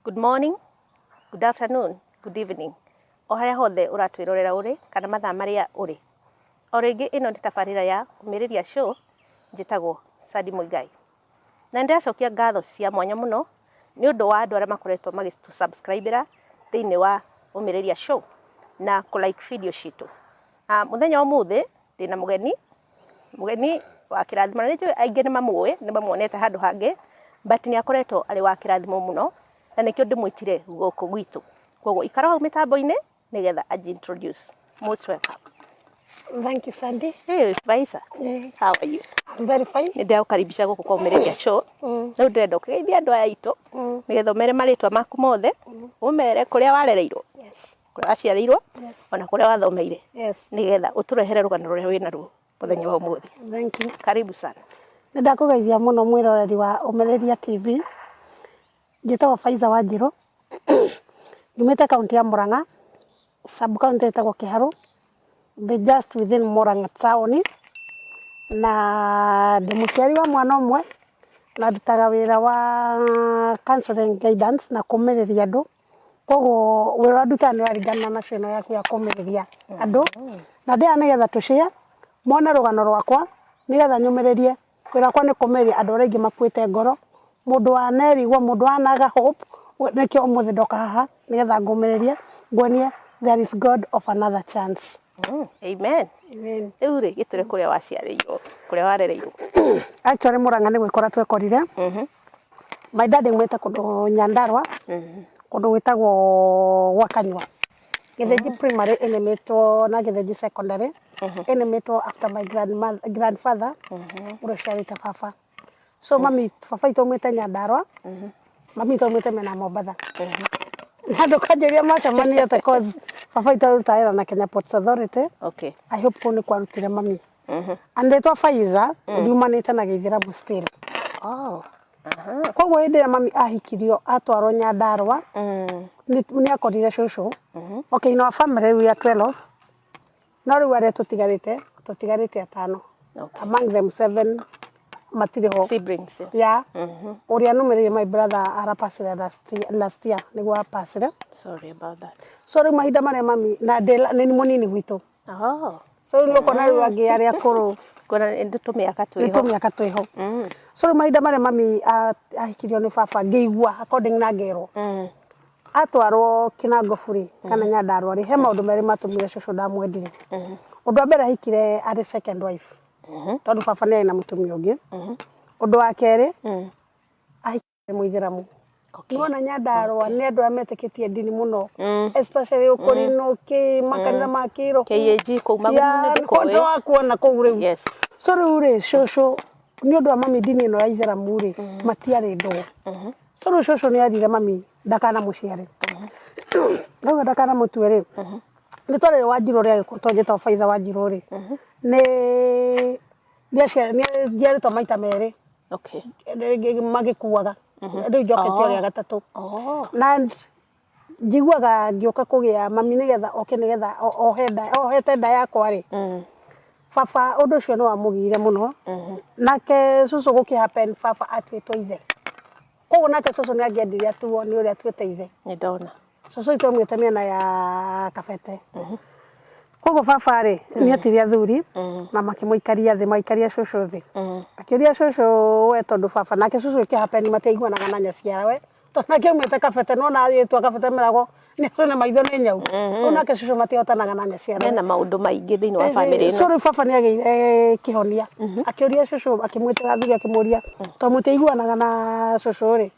Good morning, good afternoon, good evening. O harĩa hothe ũratwĩrorera ũrĩ kana mathaa marĩa ũrĩ. O rĩngĩ ĩno nĩ tabarĩra ya Ũmĩrĩria Show, njĩtagwo Sandi Muigai. Na nĩ ndĩracokia ngatho cia mwanya mũno nĩ ũndũ wa andũ arĩa makoretwo magĩtũ subscribe ĩra thĩinĩ wa Ũmĩrĩria Show na kũ like video citũ. Mũthenya wa ũmũthĩ ndĩna mũgeni, mũgeni wa kĩrathimo na nĩnjũĩ aingĩ nĩ mamũĩ, nĩ mamuonete handũ hangĩ, but nĩ akoretwo arĩ wa kĩrathimo mũno na nĩkĩo ndĩmwĩtire gũkũ gwitũ. Koguo ikara hau mĩtambo-inĩ nĩgetha anji introduce. Most welcome. Thank you, Sandy. Hey, Faisa. Yeah. How are you? I'm very fine. Nĩ ndĩragũkaribisha gũkũ kwa Ũmĩrĩria Show. Rĩu ndĩrenda ũkĩgeithie andũ aya aitũ nĩgetha ũmere marĩtwa maku mothe, ũmere kũrĩa warereirwo, kũrĩa waciarĩirwo, ona kũrĩa wathomeire, nĩgetha ũtũrehere rũgano rũrĩa wĩnaruo mũthenya wa ũmũthĩ. Thank you. Karibu sana. Nĩ ndakũgeithia mũno mwĩroreri wa Ũmĩrĩria TV. Njĩtagwo Faiza Wanjirũ. Nyumĩte kaunti ya Murang'a, sub county ĩtagwo Kĩharũ, ndĩ just within Murang'a town, na ndĩ mũciari wa mwana ũmwe, na ndutaga wĩra wa counseling guidance na kũmĩrĩria andũ. Koguo wĩra ũrĩa ndutaga nĩ ũraringana na show ĩno yaku ya kũmĩrĩria andũ. Na ndĩrenda nĩgetha tũ share, mone rũgano rwakwa, nĩgetha nyũmĩrĩrie. Wĩra wakwa nĩ kũmĩrĩria andũ arĩa aingĩ makuĩte ngoro, mũndũ wanerigwo, mũndũ wanaga hope, nĩkĩo ũmũthĩ ndoka haha nĩgetha ngũmĩrĩrie, nguonie there is God of another chance. Amen. Amen. Rĩu rĩ, gĩtũre kũrĩa waciarĩirwo, kũrĩa warereirwo. Actually Murang'a nĩ gwĩkora twekorire. My dad aumĩte kũndũ Nyandarua, kũndũ gwĩtagwo gwa Kanyua. Gĩthĩnji Primary ĩnĩmĩtwo na Gĩthĩnji Secondary ĩnĩmĩtwo after my grandfather ũrĩa ũciarĩte baba. So mami, baba witũ aumĩte Nyandarua, mami witũ aumĩte mĩena ya Mombatha. Na ndũkanjũrie macemania atĩa, cause baba witũ arutaga wĩra na Kenya Ports Authority. I hope kũu nĩ kwarutire mami. And rĩtwa Faiza riumanĩte na Gĩithĩramu still. Koguo hĩndĩ ĩrĩa mami ahikirio atwarwo Nyandarua, nĩ akorire cũcũ. Okay, in our family we are 12. No rĩu arĩa tũtigarĩte, tũtigarĩte atano. Among them seven matirĩ ho. Siblings. Yeah. Ũrĩa nũmĩrĩire, my brother arapacire last year nĩguo apacire. Sorry about that. So rĩu mahinda marĩa mami na nĩ mũnini gwitũ. So rĩu nĩũkona rĩu angĩ arĩa akũrũ. Kuona nĩ tũmĩaka nĩ twĩho. Tũmĩaka twĩho. So rĩu mahinda marĩa mami ahikirio nĩ baba, ngĩigua according na ngerwo atwarwo Kinangop rĩ kana Nyandarua rĩ, he maũndũ merĩ matũmire cũcũ ndamwendire. Ũndũ wa mbere, ahikire arĩ second wife, tondũ baba nĩ arĩ na mũtumia ũngĩ. Ũndũ wa kerĩ, ahikire mũithĩramu. Nĩwona Nyandarua nĩ andũ arĩa metĩkĩtie ndini mũno, especially ũkũrinũ kĩ makanitha ma kĩroho. KAG kũu Magumu nĩ ndĩkũĩ. Nĩ wakuona kũu rĩu. So rĩu rĩ, cũcũ nĩ ũndũ wa mami ndini ĩno ya ithĩramu rĩ, matiarĩ ndũgũ. So rĩu cũcũ nĩ erire mami ndakanamũciare. Rĩu ndakanamũtue rĩ, nĩ twarĩ Wanjirũ ũrĩa agĩkũ njĩtagwo Faiza Wanjirũ rĩ, nĩ nĩ njiarĩtwo maita merĩ. Magĩkuaga rĩu njokete ũrĩa gatatũ. Na njiguaga ngĩũka kũgĩa mami nĩgetha oke nĩgetha ohe nda, ohete nda yakwa rĩ, baba ũndũ ũcio nĩ wamũgiire mũno. Nake cũcũ gũkĩ happen baba atuĩtwo ithe, koguo nake cũcũ nĩ angĩendire atuo nĩ ũrĩa atuĩte ithe. Nĩ ndona. Cũcũ witũ aumĩte mĩena ya Kabete, koguo baba rĩ nĩ etire athuri na makĩmũikaria thĩ, magĩikaria cũcũ thĩ, akĩũria cũcũ we, tondũ baba nake cũcũ ĩkĩ happen matiaiguanaga na nyaciarawe, tondũ nake aumĩte Kabete, nona rĩtwa Kabete meragwo nĩ acũne maitho nĩ nyau. Rĩu nake cũcũ matihotanaga na nyaciarawe. Hena maũndũ maingĩ thĩinĩ wa bamĩrĩ So ĩno. Rĩu baba nĩ agĩire kĩhonia, akĩũria cũcũ, akĩmwĩtĩra athuri, akĩmũria, tondũ mũtiaiguanaga na cũcũ rĩ,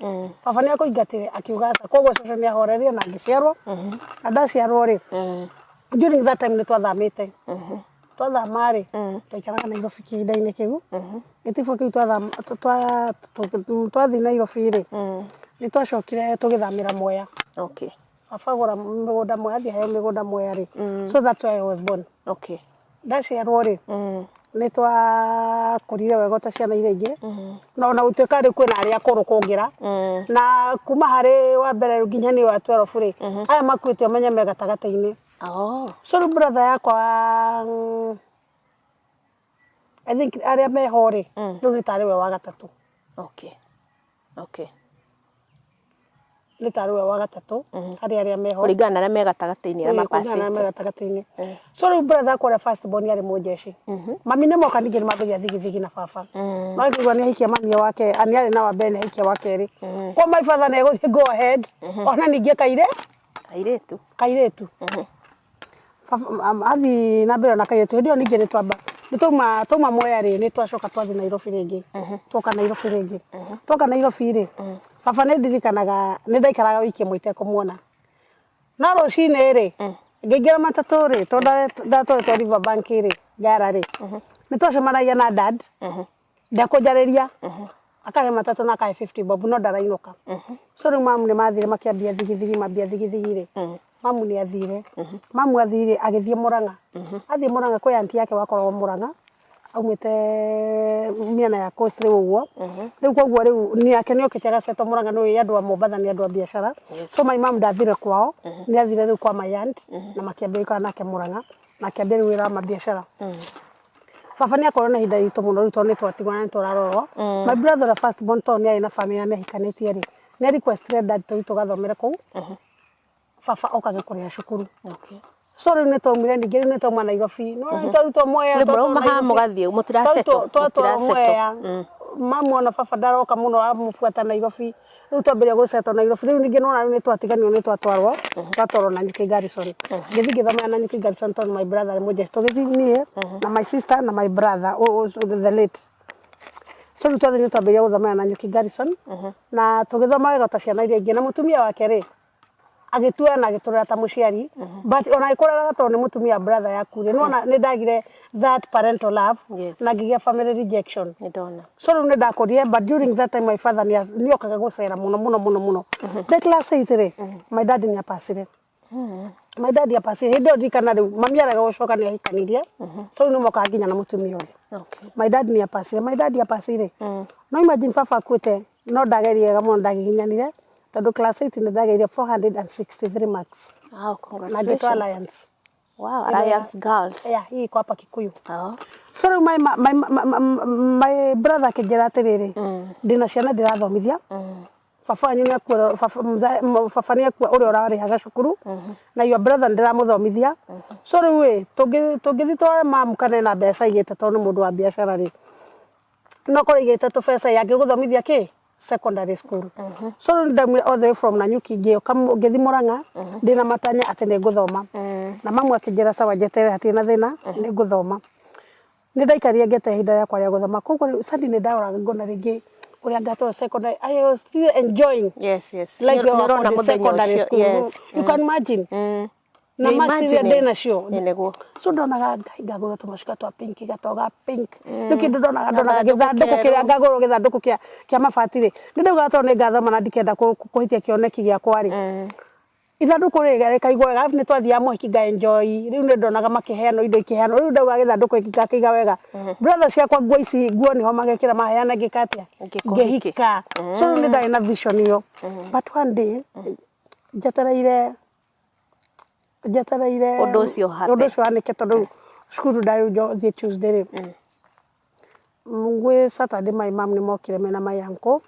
baba nĩ akũingatire? Akiuga aca. Koguo cũcũ nĩ ahorerie na ngĩciarwo. Na ndaciarwo rĩ, during that time nĩ twathamĩte. Twathama rĩ, twaikaraga Nairobi kĩhinda-inĩ kĩu gĩtibũ kĩu. Twathiĩ Nairobi rĩ, nĩ twacokire tũgĩthamĩra Mwea. Baba agũra mĩgũnda Mwea, athiĩ heo mĩgũnda Mwea rĩ, so that's why I was born. Ndaciarwo rĩ, nĩ twakũrire wega ta ciana iria ingĩ, na ona gũtuĩka rĩu kwĩna arĩa akũrũ kũngĩra. Na kuma harĩ wa mbere rĩu nginya niĩ wa 12 rĩ, aya makuĩte ũmenye me gatagatĩ-inĩ. So rĩu brother yakwa, I think arĩa meho rĩ, rĩu nĩ tarĩ we wa gatatũ. Nĩ tarĩ we wa gatatũ harĩ arĩa meho. Kũringana na arĩa me gatagatĩ-inĩ, arĩa Ĩĩ, kũringana na arĩa me mapacĩte. gatagatĩ-inĩ. So rĩu brother akwa ũrĩa first born arĩ mũnjeshi. Mami nĩ moka ningĩ nĩ mambĩrĩria thigithigi na baba. No akĩigua nĩ ahikia mami wake, nĩ arĩ na wa mbere, nĩ ahikia wa kerĩ. Kwa my father nĩ egũthiĩ go ahead ona ningĩ kaire Airĩtu. Kairĩtu. Athiĩ na mbere na kairĩtu. Hĩndĩ ĩyo ningĩ nĩ twamba nĩ twauma Mwea rĩ, nĩ twacoka twathiĩ Nairobi rĩngĩ. Twoka Nairobi rĩngĩ, twoka Nairobi rĩ, baba nĩ ndirikanaga nĩ ndaikaraga wiki ĩmwe itekũmuona. No rũcinĩ rĩ, ngĩingĩra matatũ rĩ, tondũ ndatwaritwo River Bank rĩ, Ngara rĩ, nĩ twacemanagia na dad. Ndekũnjarĩria, akahe matatũ na akahe 50 bob, no ndarainũka. So rĩu mamu nĩ mathire makĩambia thigithigi, mambia thigithigi rĩ, mamu nĩ athire. Mamu athire agĩthiĩ Mũrang'a. Athiĩ Mũrang'a kwĩ aunty yake wakoragwo Mũrang'a, aumĩte mĩena ya Coast rĩu ũguo. Rĩu koguo rĩu nake nĩ okĩte agacetwo Mũrang'a. Nĩ andũ a Mombatha, nĩ andũ a biacara. So my mom ndathire kwao, nĩ athire rĩu kwa my aunt na makĩambia gũikara nake Mũrang'a, na akĩambia rĩu wĩra wa mabiacara. Baba nĩ akorwo na ihinda iritũ mũno rĩu, tondũ nĩ twatigwo na nĩ tũrarorwo. My brother ũrĩa first born, tondũ nĩ arĩ na family na nĩ ahikanĩtie rĩ, nĩ requestire dad tũthiĩ tũgathomere kũu, baba okage kũrĩha cukuru. So rĩu nĩ twaumire ningĩ, rĩu nĩ twauma Nairobi, no rĩu twarutwo Mwea. Rĩu mũrauma haha mũgathiĩ, mũtirasettle. Twatwarwo Mũtirasettle. Mwea, mamu ona baba ndaroka mũno amũbuata Nairobi. Rĩu twambĩrĩria gũcetwo Nairobi rĩu ningĩ, nona rĩu nĩ twatiganio, nĩ twatwarwo Nanyuki Garrison. Ngĩthiĩ ngĩthomera Nanyuki Garrison tondũ my brother arĩ mũnjeshi. Tũgĩthiĩ niĩ na my sister na my brother the late. So rĩu twathiĩ nĩ twambĩrĩria gũthomera Nanyuki Garrison na tũgĩthoma wega ta ciana iria ingĩ. Na mũtumia wake rĩ, agĩtuoya na agĩtũrera ta mũciari, but ona agĩkũreraga tondũ nĩ mũtumia brother yaku rĩ, nĩwona nĩ ndagire that parental love na ngĩgĩa family rejection. Nĩ ndona. So rĩu nĩ ndakũrire, but during that time my father nĩ okaga gũcera mũno mũno mũno mũno. Ndĩ class 8 rĩ, my dad nĩ apacire. My dad apacire hĩndĩ ĩyo ndirikana rĩu mami arega gũcoka, nĩ ahikanirie. So rĩu nĩ mokaga nginya na mũtumia ũrĩa. My dad nĩ apacire. My dad apacire, no imagine baba akuĩte, no ndageria wega mũno, ndagiginyanire tondũ class 8 nĩ ndageire 463 marks na ngĩtwo Congratulations. Alliance. Wow, Alliance Girls. Yeah, hii iko hapa Kikuyu. Oh. So rĩu my brother akĩnjĩra atĩrĩrĩ, ndĩna ciana ndĩrathomithia, baba wanyu nĩ akua, baba nĩ akua ũrĩa ũrarĩhaga cukuru, na your brother ndĩramũthomithia. So rĩu ĩ tũngĩthiĩ tware mamu kana ena mbeca aigĩte, tondũ nĩ mũndũ wa biacara rĩ, no korwo aigĩte tũbeca angĩgũthomithia kĩ secondary school. So rĩu ndaumire all the way from Nanyuki, ngĩũka ngĩthiĩ Murang'a ndĩna matanya atĩ nĩ ngũthoma, na mamu akĩnjĩra sawa, njeterere, hatirĩ na thĩna, nĩ ngũthoma. Nĩ ndaikarire ngete ihinda rĩakwa rĩa gũthoma. Koguo rĩu suddenly nĩ ndaroraga ngona rĩngĩ ũrĩa ngatwarwo secondary. I was still enjoying life Nĩ ya ũrona wakwa ndĩ mũthenya secondary ũcio. school. You can imagine na You marks iria imagine. ndĩ nacio. Ĩ, nĩguo. So ndonaga Ngai ngagũra tũmacuka twa pink, gatoga pink. Rĩu kĩndũ ndonaga Gathandũkũ gĩthandũkũ kĩrĩa kerũ. ngagũrwo gĩthandũkũ kĩa mabati rĩ, nĩ ndaugaga tondũ nĩ ngathoma na ndikenda kũhĩtia kĩoneki gĩakwa rĩ, ithandũkũ rĩ rĩkaigwo wega. Arabu nĩ twathiaga mũhiki, nga enjoy. Rĩu nĩ ndonaga makĩheanwo indo ikĩheanwo. Rĩu ndaugaga gĩthandũkũ gĩkĩ ngakĩiga wega. Brother ciakwa nguo ici, nguo nĩho magekĩra maheana, ngĩka atĩa? Ngĩka ũhiki. Ngĩhika. So rĩu nĩ ndarĩ na vision ĩyo, but one day njetereire Ũndũ ũcio happen. Ũndũ ũcio wanĩke, tondũ cukuru ndarĩ thiĩ Tuesday rĩ, gwĩ Saturday my mom nĩ mokire mena my uncle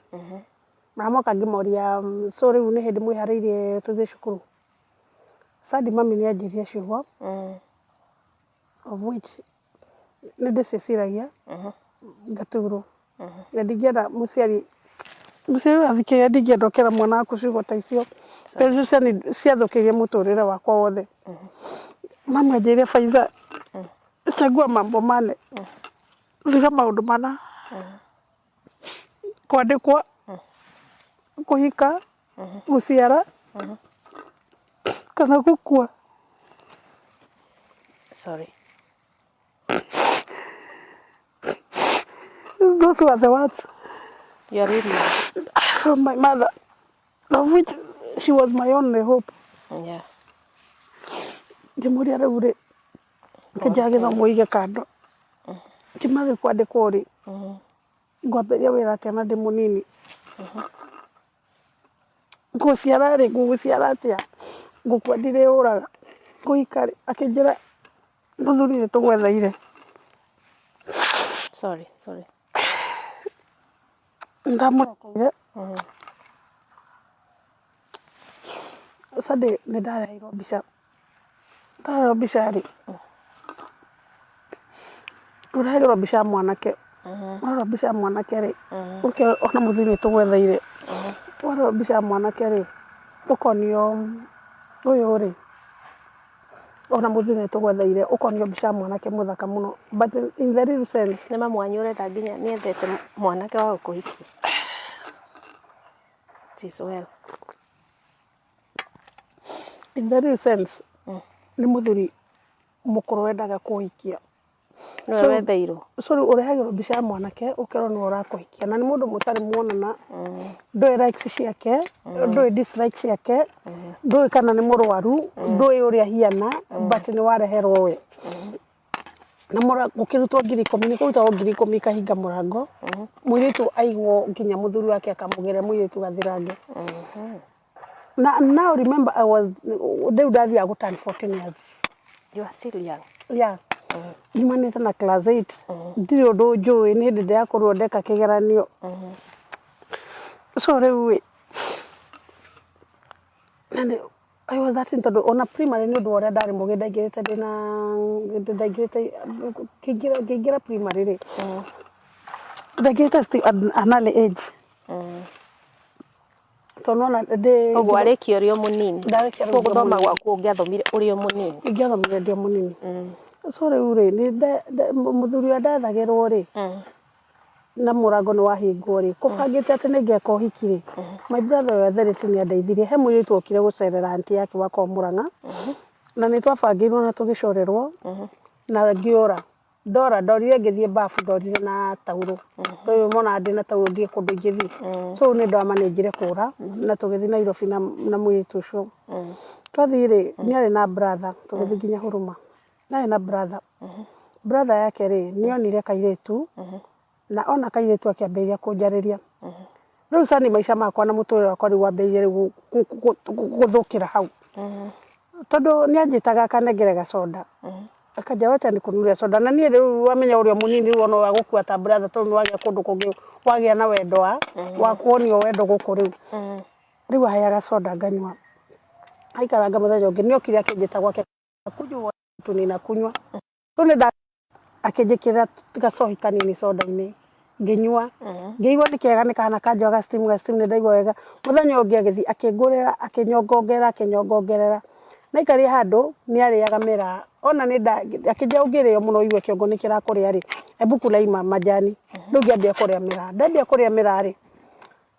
na moka ngĩmoria, "So rĩu nĩ hĩndĩ mwĩharĩirie tũthiĩ cukuru?" Sadi mami nĩ anjirie ciugo of which nĩ ndĩciciragia ngaturwo, na ndingĩenda mũciari ũrathikĩrĩria, ndingĩenda ũkĩra mwana waku ciugo ta icio, tondũ icio ciathũkĩirie mũtũrĩre wakwa wothe. Mami anjĩrire, "Faiza, chagua mambo mane, thura maũndũ mana: kwandĩkwo, kũhika, gũciara kana gũkua." Sorry. Those were the words You are really from my mother, of which she was my only hope. Ngĩmũria, rĩu rĩ, kĩnjĩra gĩthomo ũige kando, ngĩmera rĩu kwandĩkwo rĩ, ngwambĩrĩria wĩra atĩa na ndĩ mũnini? Ngũciara rĩ, ngũgũciara atĩa? Ngũkua ndirĩũraga. Kũhika rĩ? Akĩnjĩra mũthuri nĩ tũgwetheire. Sorry, sorry. Ndamũrekeire. Sunday nĩ ndareheirwo mbica, ndareherwo mbica rĩ, ũrehagĩrwo mbica ya mwanake, warora mbica ya mwanake rĩ, ũke ona mũthuri nĩ tũgwetheire, warora mbica ya mwanake rĩ, ũkonio ũyũ rĩ, ona mũthuri nĩ tũgwetheire, ũkonio mbica ya mwanake mũthaka mũno, but in the real sense. Nĩ mamu wanyu ũrenda nginya nĩ endete mwanake wa gũkũhikia. It is well. In the real sense, nĩ mũthuri mũkũrũ wendaga kũhikia. Nĩwe wetheirwo. So rĩu ũrehagĩrwo mbica ya mwanake ũkerwo nĩwe ũrakũhikia, na nĩ mũndũ mũtarĩ muonana, ndũĩ likes ciake, ndũĩ dislike ciake, ndũĩ kana nĩ mũrwaru, ndũĩ ũrĩa ahiana, but nĩ wareherwo we. Na gũkĩrutwo 10,000, nĩ kũrutagwo 10,000 ikahinga mũrango, mũirĩtu aigwo nginya mũthuri wake akamũgĩra mũirĩtu gathirange. Na now remember I was rĩu ndathiaga gũ turn 14 years. You are still young. Yeah. Nyumanĩte na class 8, ndirĩ ũndũ njũĩ, nĩ hĩndĩ ndĩrakorirwo ndeka kĩgeranio. So rĩu ĩ, na nĩ I was 13, tondũ ona primary nĩ ũndũ wa ũrĩa ndarĩ mũgĩ, ndaingĩrĩte ndĩna ndaingĩrĩte ngĩingĩra primary rĩ, ndaingĩrĩte still at an early age, tondũ nona ndĩ Koguo warĩkia ũrĩ o mũnini. Ndarĩkia rĩu Koguo ndĩ o gũthoma mũnini. Gwaku ũngĩathomire ũrĩ o mũnini. Ingĩathomire ndĩ o mũnini. So rĩu rĩ, nĩ mũthuri ũrĩa ndethagĩrwo rĩ, na mũrango nĩ wahingwo rĩ, kũbangĩte atĩ nĩ ngeka ũhiki rĩ, my brother ũyũ etherete nĩ andeithirie. He mũirĩtu okire gũcerera aunty yake wakwa Mũrang'a, na nĩ twabangĩirwo na tũgĩcorerwo, na ngĩũra. Ndora ndorire ngĩthiĩ bafu, ndorire na taurũ, rĩu monaga ndĩna taurũ ndirĩ kũndũ ingĩthiĩ. So rĩu nĩ ndamanĩnjire kũra na tũgĩthiĩ Nairobi na mũirĩtu ũcio. Twathiĩ rĩ, nĩ arĩ na brother, tũgĩthiĩ nginya Huruma, nĩ arĩ na brother. Brother yake rĩ, nĩ onire kairĩtu, na ona kairĩtu akĩambĩrĩria kũnjarĩria. Rĩu cani maica makwa na mũtũrĩre wakwa rĩu wambĩrĩirie rĩu gũthũkĩra hau, tondũ nĩ anjĩtaga akanengere gacoda, akanjĩra, "Wacha nikununulie soda." Na niĩ rĩu wamenya ũrĩa mũnini, rĩu ona wagũkua ta brother, tondũ nĩ wagĩa kũndũ kũngĩ, wagĩa na wendo wa kuonio wendo gũkũ. Rĩu aheaga soda nganyua. Aikaranga, mũthenya ũngĩ nĩ okire akĩnjĩta gwake, "Kunywa tu ninakunywa." Rĩu nĩ nda akĩnjĩkĩrĩra gacohi kanini soda-inĩ, ngĩnyua, ngĩigua nĩ kega, nĩ kahana kanjoa ga steam, ga steam, nĩ ndaigua wega. Mũthenya ũyũ ũngĩ agĩthiĩ akĩngũrĩra, akĩnyongongerera, akĩnyongongerera. Naikaria handũ nĩ arĩaga mĩraa, ona nĩ nda akĩnjĩra, "Ũngĩrĩo mũno ũigue kĩongo nĩ kĩrakũrĩa rĩ, hebu kula hii majani." Rĩu ngĩambia kũrĩa mĩraa. Ndambia kũrĩa mĩraa rĩ,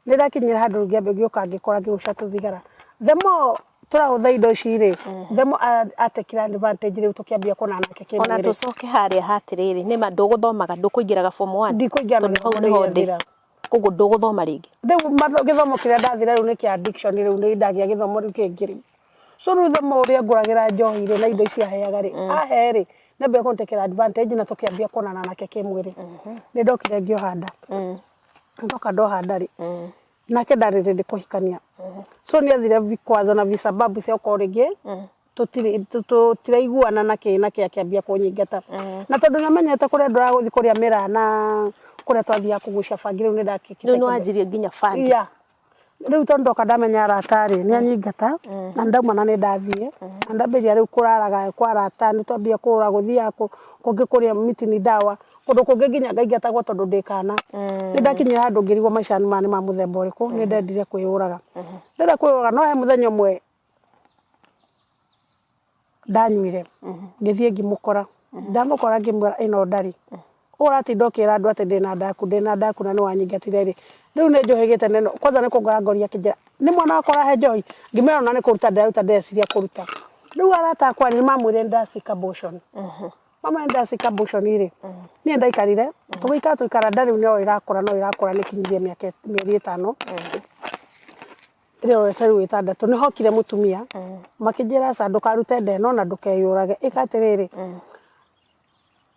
nĩ ndakinyire handũ rĩu ngĩambia ngĩũka ngĩkora ngĩgucia tũthigara. The more tũrahũthĩra indo ici rĩ, the more atekire advantage. Rĩu tũkĩambia kuonana nake Ona kĩmwĩrĩ. Tũcoke harĩa hatĩrĩrĩ, nĩma ndũgũthomaga, ndũkũingĩraga form one? Ndikũingĩra na Tondũ hau gĩthomo nĩho nĩ ndĩ. gĩathira. Koguo ndũgũthoma rĩngĩ? Rĩu gĩthomo kĩrĩa ndathira rĩu nĩ kĩa addiction. Rĩu nĩ ndagĩa gĩthomo rĩu kĩngĩ rĩu. So rĩu the more ũrĩa ngũragĩra njohi rĩ, na indo ici aheaga rĩ, ahe rĩ, nĩambia kũntekera advantage na tũkĩambia kuonana nake kĩmwĩrĩ. Nĩ ndokire ngĩoha nda. Ndoka ndoha nda rĩ, nake ndarĩ ready kũhikania, so nĩ athire vikwazo na visababu cia gũkorwo rĩngĩ tũtiraiguana na kĩ na kĩ, akĩambia kũnyingata. Na tondũ nĩamenyete kũrĩa ndũragũthiĩ kũrĩa mĩraa na kũrĩa twathiaga kũgucia bangi, rĩu nĩ ndakĩkĩte. Rĩu nĩ wanjirie nginya bangi? Yeah. Rĩu tondũ ndoka ndamenya arata rĩ, nĩ anyingata na ndauma na nĩ ndathiĩ na ndambĩrĩria rĩu kũraraga kwa arata. Nĩ twambia kũra gũthiaga kũngĩ kũrĩa miti ni dawa, kũndũ kũngĩ nginya ngaingatagwo tondũ ndĩ kana. Nĩ ndakinyire handũ ngĩrigwo maica maya nĩ ma mũthemba ũrĩkũ. Nĩ ndendire kwĩyũraga, ndenda kwĩyũraga. No he mũthenya ũmwe ndanyuire, ngĩthiĩ ngĩmũkora. Ndamũkora ngĩmwĩra, "Ĩno ndarĩ ũratinda ũkĩra andũ atĩ ndĩna nda yaku, ndĩna nda yaku, na nĩ wanyingatire rĩ, rĩu nĩ njũhĩgĩte neno." Kwanza nĩ kũngora ngoria, akĩnjĩra nĩ mwana wakwa ũrahe njohi. Ngĩmwĩra ona nĩ kũruta ndĩraruta, ndĩreciria kũruta. Rĩu arata akwa nĩ mamwĩrire ndacika abortion. Mama ndacika abortion rĩ, niĩ ndaikarire tũgĩikara tũikara nda rĩu no ĩrakũra, no ĩrakũra, nĩ kinyirie mĩaka mĩeri 5, ĩrorete rĩu 6. Nĩ hokire mũtumia makĩnjĩra, "Aca, ndũkarute nda ĩno na ndũkeyũrage, ĩka atĩrĩrĩ,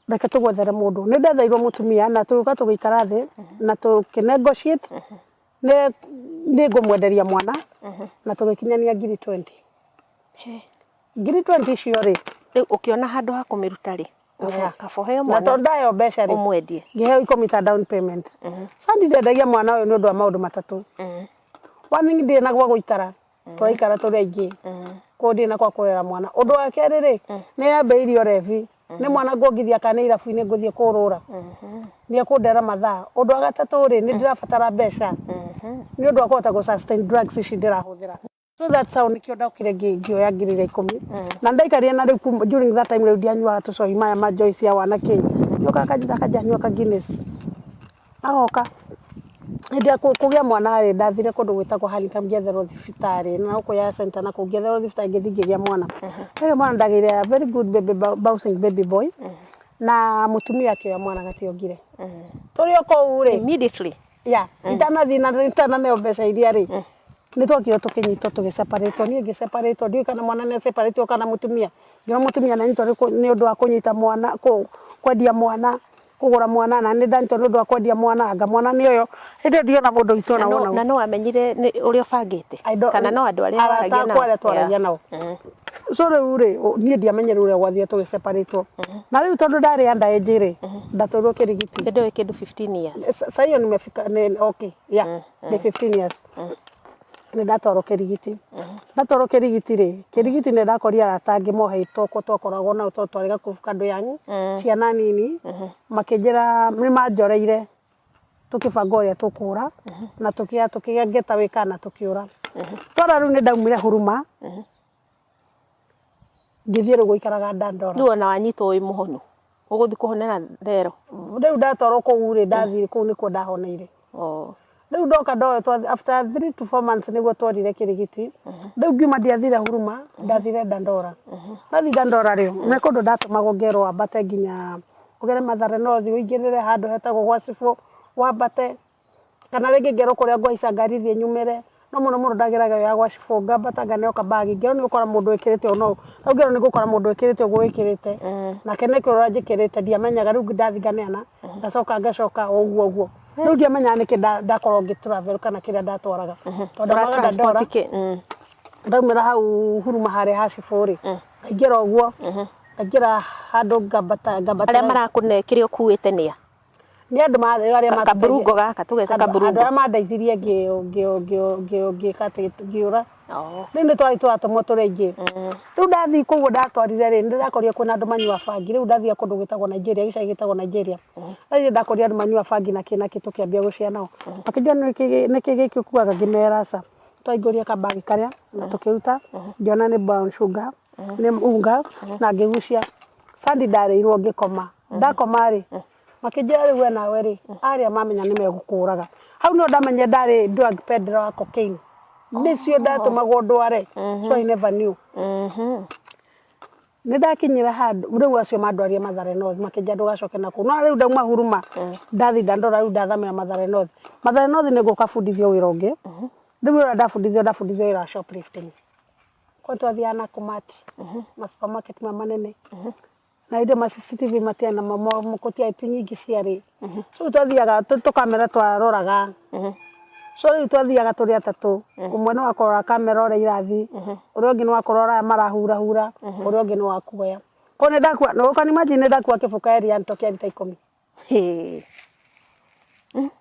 reke tũgwethere mũndũ." Nĩ ndetheirwo mũtumia na tũgĩũka tũgĩikara thĩ na tũkĩ negotiate nĩ ngũmwenderia mwana, na tũgĩkinyania 20,000. 20,000 icio rĩ, Rĩu ũkĩona handũ ha kũmĩruta rĩ, kaba kaba ũheo na mwana tondũ ndaheo mbeca rĩ, ũmwendie. Ngĩheo 10 ta down payment. Sandi ndendagia mwana ũyũ nĩ ũndũ wa maũndũ matatũ. One thing, ndirĩ na gwa gũikara. Tũraikara tũrĩ aingĩ, koguo ndirĩ na kwa kũrera mwana. Ũndũ wa kerĩ rĩ, nĩ yambĩrĩirie ũrebi. Nĩ mwana nguongithia kana nĩ irabu-inĩ ngũthiĩ kũrũra, nĩ ekũndera mathaa. Ũndũ wa gatatũ rĩ, nĩ ndĩrabatara mbeca nĩ ũndũ wa kũhota gũ sustain drugs ici ndĩrahũthĩra. So that's how nĩkĩo ndokire ngĩoya ngiri iria 10 na ndaikarire na rĩu during that time rĩu ndianyuaga tũcohi maya ma joy cia wanake. Njoka akanjĩta akanjanyua ka Guinness, agoka. Hĩndĩ ya kũgĩa mwana rĩ, ndathire kũndũ gwĩtagwo Hurlingham ngĩetherwo thibitarĩ na gũkũ ya center, na kũu ngĩetherwo thibitarĩ, ngĩthiĩ ngĩgĩa mwana. Ndagĩa mwana ndagĩire a very good baby, bouncing baby boy, na mũtumia akĩoya mwana gationgire tũrĩ o kũu rĩ. Immediately? Ya, itanathiĩ na itananeo mbeca iria rĩ, nĩ twokire tũkĩnyitwo, tũgĩseparatwo. Niĩ ngĩseparatwo, ndiũĩ kana mwana nĩ aseparatwo kana mũtumia. Ngĩona mũtumia nĩ anyitwo nĩ ũndũ wa kũnyita mwana, kwendia mwana, kũgũra mwana, na nĩ ndanyitwo nĩ ũndũ wa kwendia mwana. Anga mwana nĩ ũyũ. Hĩndĩ ĩyo ndiona mũndũ witũ na ona no, wona. Na no wamenyire nĩ ũrĩa ũbangĩte I don't- kana no andũ arĩa arata waragia nao? akwa arĩa twaragia nao. So rĩu rĩ, niĩ ndiamenyire ũrĩa gwathire tũgĩseparatwo. Na rĩu tondũ ndarĩ under age rĩ, ndatwarirwo Kĩrigiti. Hĩndĩ ĩyo wĩ kĩndũ 15 years? Sa hiyo nimefika ni, okay, yeah, ni 15 years. Nĩ ndatwarwo Kĩrigiti. Ndatwarwo Kĩrigiti rĩ, Kĩrigiti nĩ ndakorire arata angĩ mohetwo ko twakoragwo nao tondũ twarĩ gakubu kandũ yangu ciana nini. Makĩnjĩra nĩ manjoreire, tũkĩbanga ũrĩa tũkũra na tũkĩgĩa getaway kana tũkĩũra. Twara rĩu nĩ ndaumire Huruma, ngĩthiĩ rĩu gũikaraga Dandora. Rĩu ona wanyitwo wĩ mũhonu, ũgũthiĩ kũhonera thero? Rĩu ndatwarwo kũu rĩ, ndathire kũu nĩkuo ndahoneire. Oh. Rĩu ndoka ndoetwo after 3 to 4 months nĩguo twarire Kĩrigiti. Rĩu ngiuma, ndiathire Huruma, ndathire Dandora. Ndathi Dandora rĩ, nĩ kũndũ ndatũmagwo ngerwo wambate nginya ũgere Mathare North, ũingĩrĩre handũ hetagwo gwa cibũ, wambate, kana rĩngĩ ngerwo kũrĩa ngũhaica ngari thiĩ nyumĩre. No mũno mũno ndageraga ĩyo ya gwa cibũ, ngambata nganeo kabagi, ngerwo nĩ gũkora mũndũ wĩkĩrĩte ũũ no rĩu ngerwo nĩ gũkora mũndũ wĩkĩrĩte ũguo wĩkĩrĩte nake nĩ kũrora njĩkĩrĩte. Ndiamenyaga. Rĩu ndathi nganeana, ngacoka ngacoka o ũguo ũguo. Rĩu ndiamenyaga nĩkĩ ndakorwo ngĩ travel kana kĩrĩa ndatwaraga, tondũ ndaumaga Dandora. Transport kĩ? Ndaumĩra hau Huruma harĩa ha cibũ rĩ, ngaingĩra ũguo, ngaingĩra handũ ngambata ngambata. Arĩa marakũne kĩrĩa ũkuĩte nĩa? Nĩ andũ arĩa Kaburungo gaka tũgete? Andũ Kaburungo. Arĩa mandeithirie ngĩka atĩ ngĩũra. Oh. Rĩu nĩ twarĩ tũratũmwo tũrĩ aingĩ. Rĩu ndathiĩ kũguo ndatwarire rĩ, nĩ ndĩrakorire kwĩna andũ manyua bangi. Rĩu ndathiĩ kũndũ gwĩtagwo Nigeria, gĩcagi gĩtagwo Nigeria. Ndathire ndakorire andũ manyua bangi na kĩ na kĩ, tũkĩambia gũcĩa nao. Makĩnjũria nĩkĩ gĩkĩ ũkuaga, ngĩmera aca. Twaingũrire kabagi karĩa na tũkĩruta, ngĩona nĩ brown sugar, nĩ unga, na ngĩgucia. Sandi ndarĩirwo ngĩkoma. Ndakoma rĩ, makĩnjĩra rĩu we nawe rĩ, arĩa mamenya nĩ megũkũraga. Hau no ndamenyire ndarĩ drug peddler wa cocaine. Nĩcio ndatũmagwo ndware. So I never knew. Nĩ ndakinyire handũ rĩu acio mandwarire Mathare North, makĩnjĩra ndũgacoke na kũu. No rĩu ndauma Huruma, ndathi Dandora, rĩu ndathamĩra Mathare North. Mathare North nĩ ngũka bundithio wĩra ũngĩ. Rĩu wĩra ndabundithio wĩra wa shoplifting. Kwa twathiaga na kũmati ma supermarket maya manene, na hĩndĩ ĩyo ma CCTV matiarĩ na gũtiarĩ ti nyingĩ ciarĩ. So rĩu twathiaga tũkamera twaroraga. So rĩu twathiaga tũrĩ atatũ, ũmwe nĩ wa kũrora kamera ũrĩa irathi, ũrĩa ũngĩ nĩ wa kũrora aya marahurahura, ũrĩa ũngĩ nĩ wa kuoya. Koguo nĩ ndakua, no can imagine, nĩ ndakua kĩbuka Elianto kĩa rita 10. Hĩ.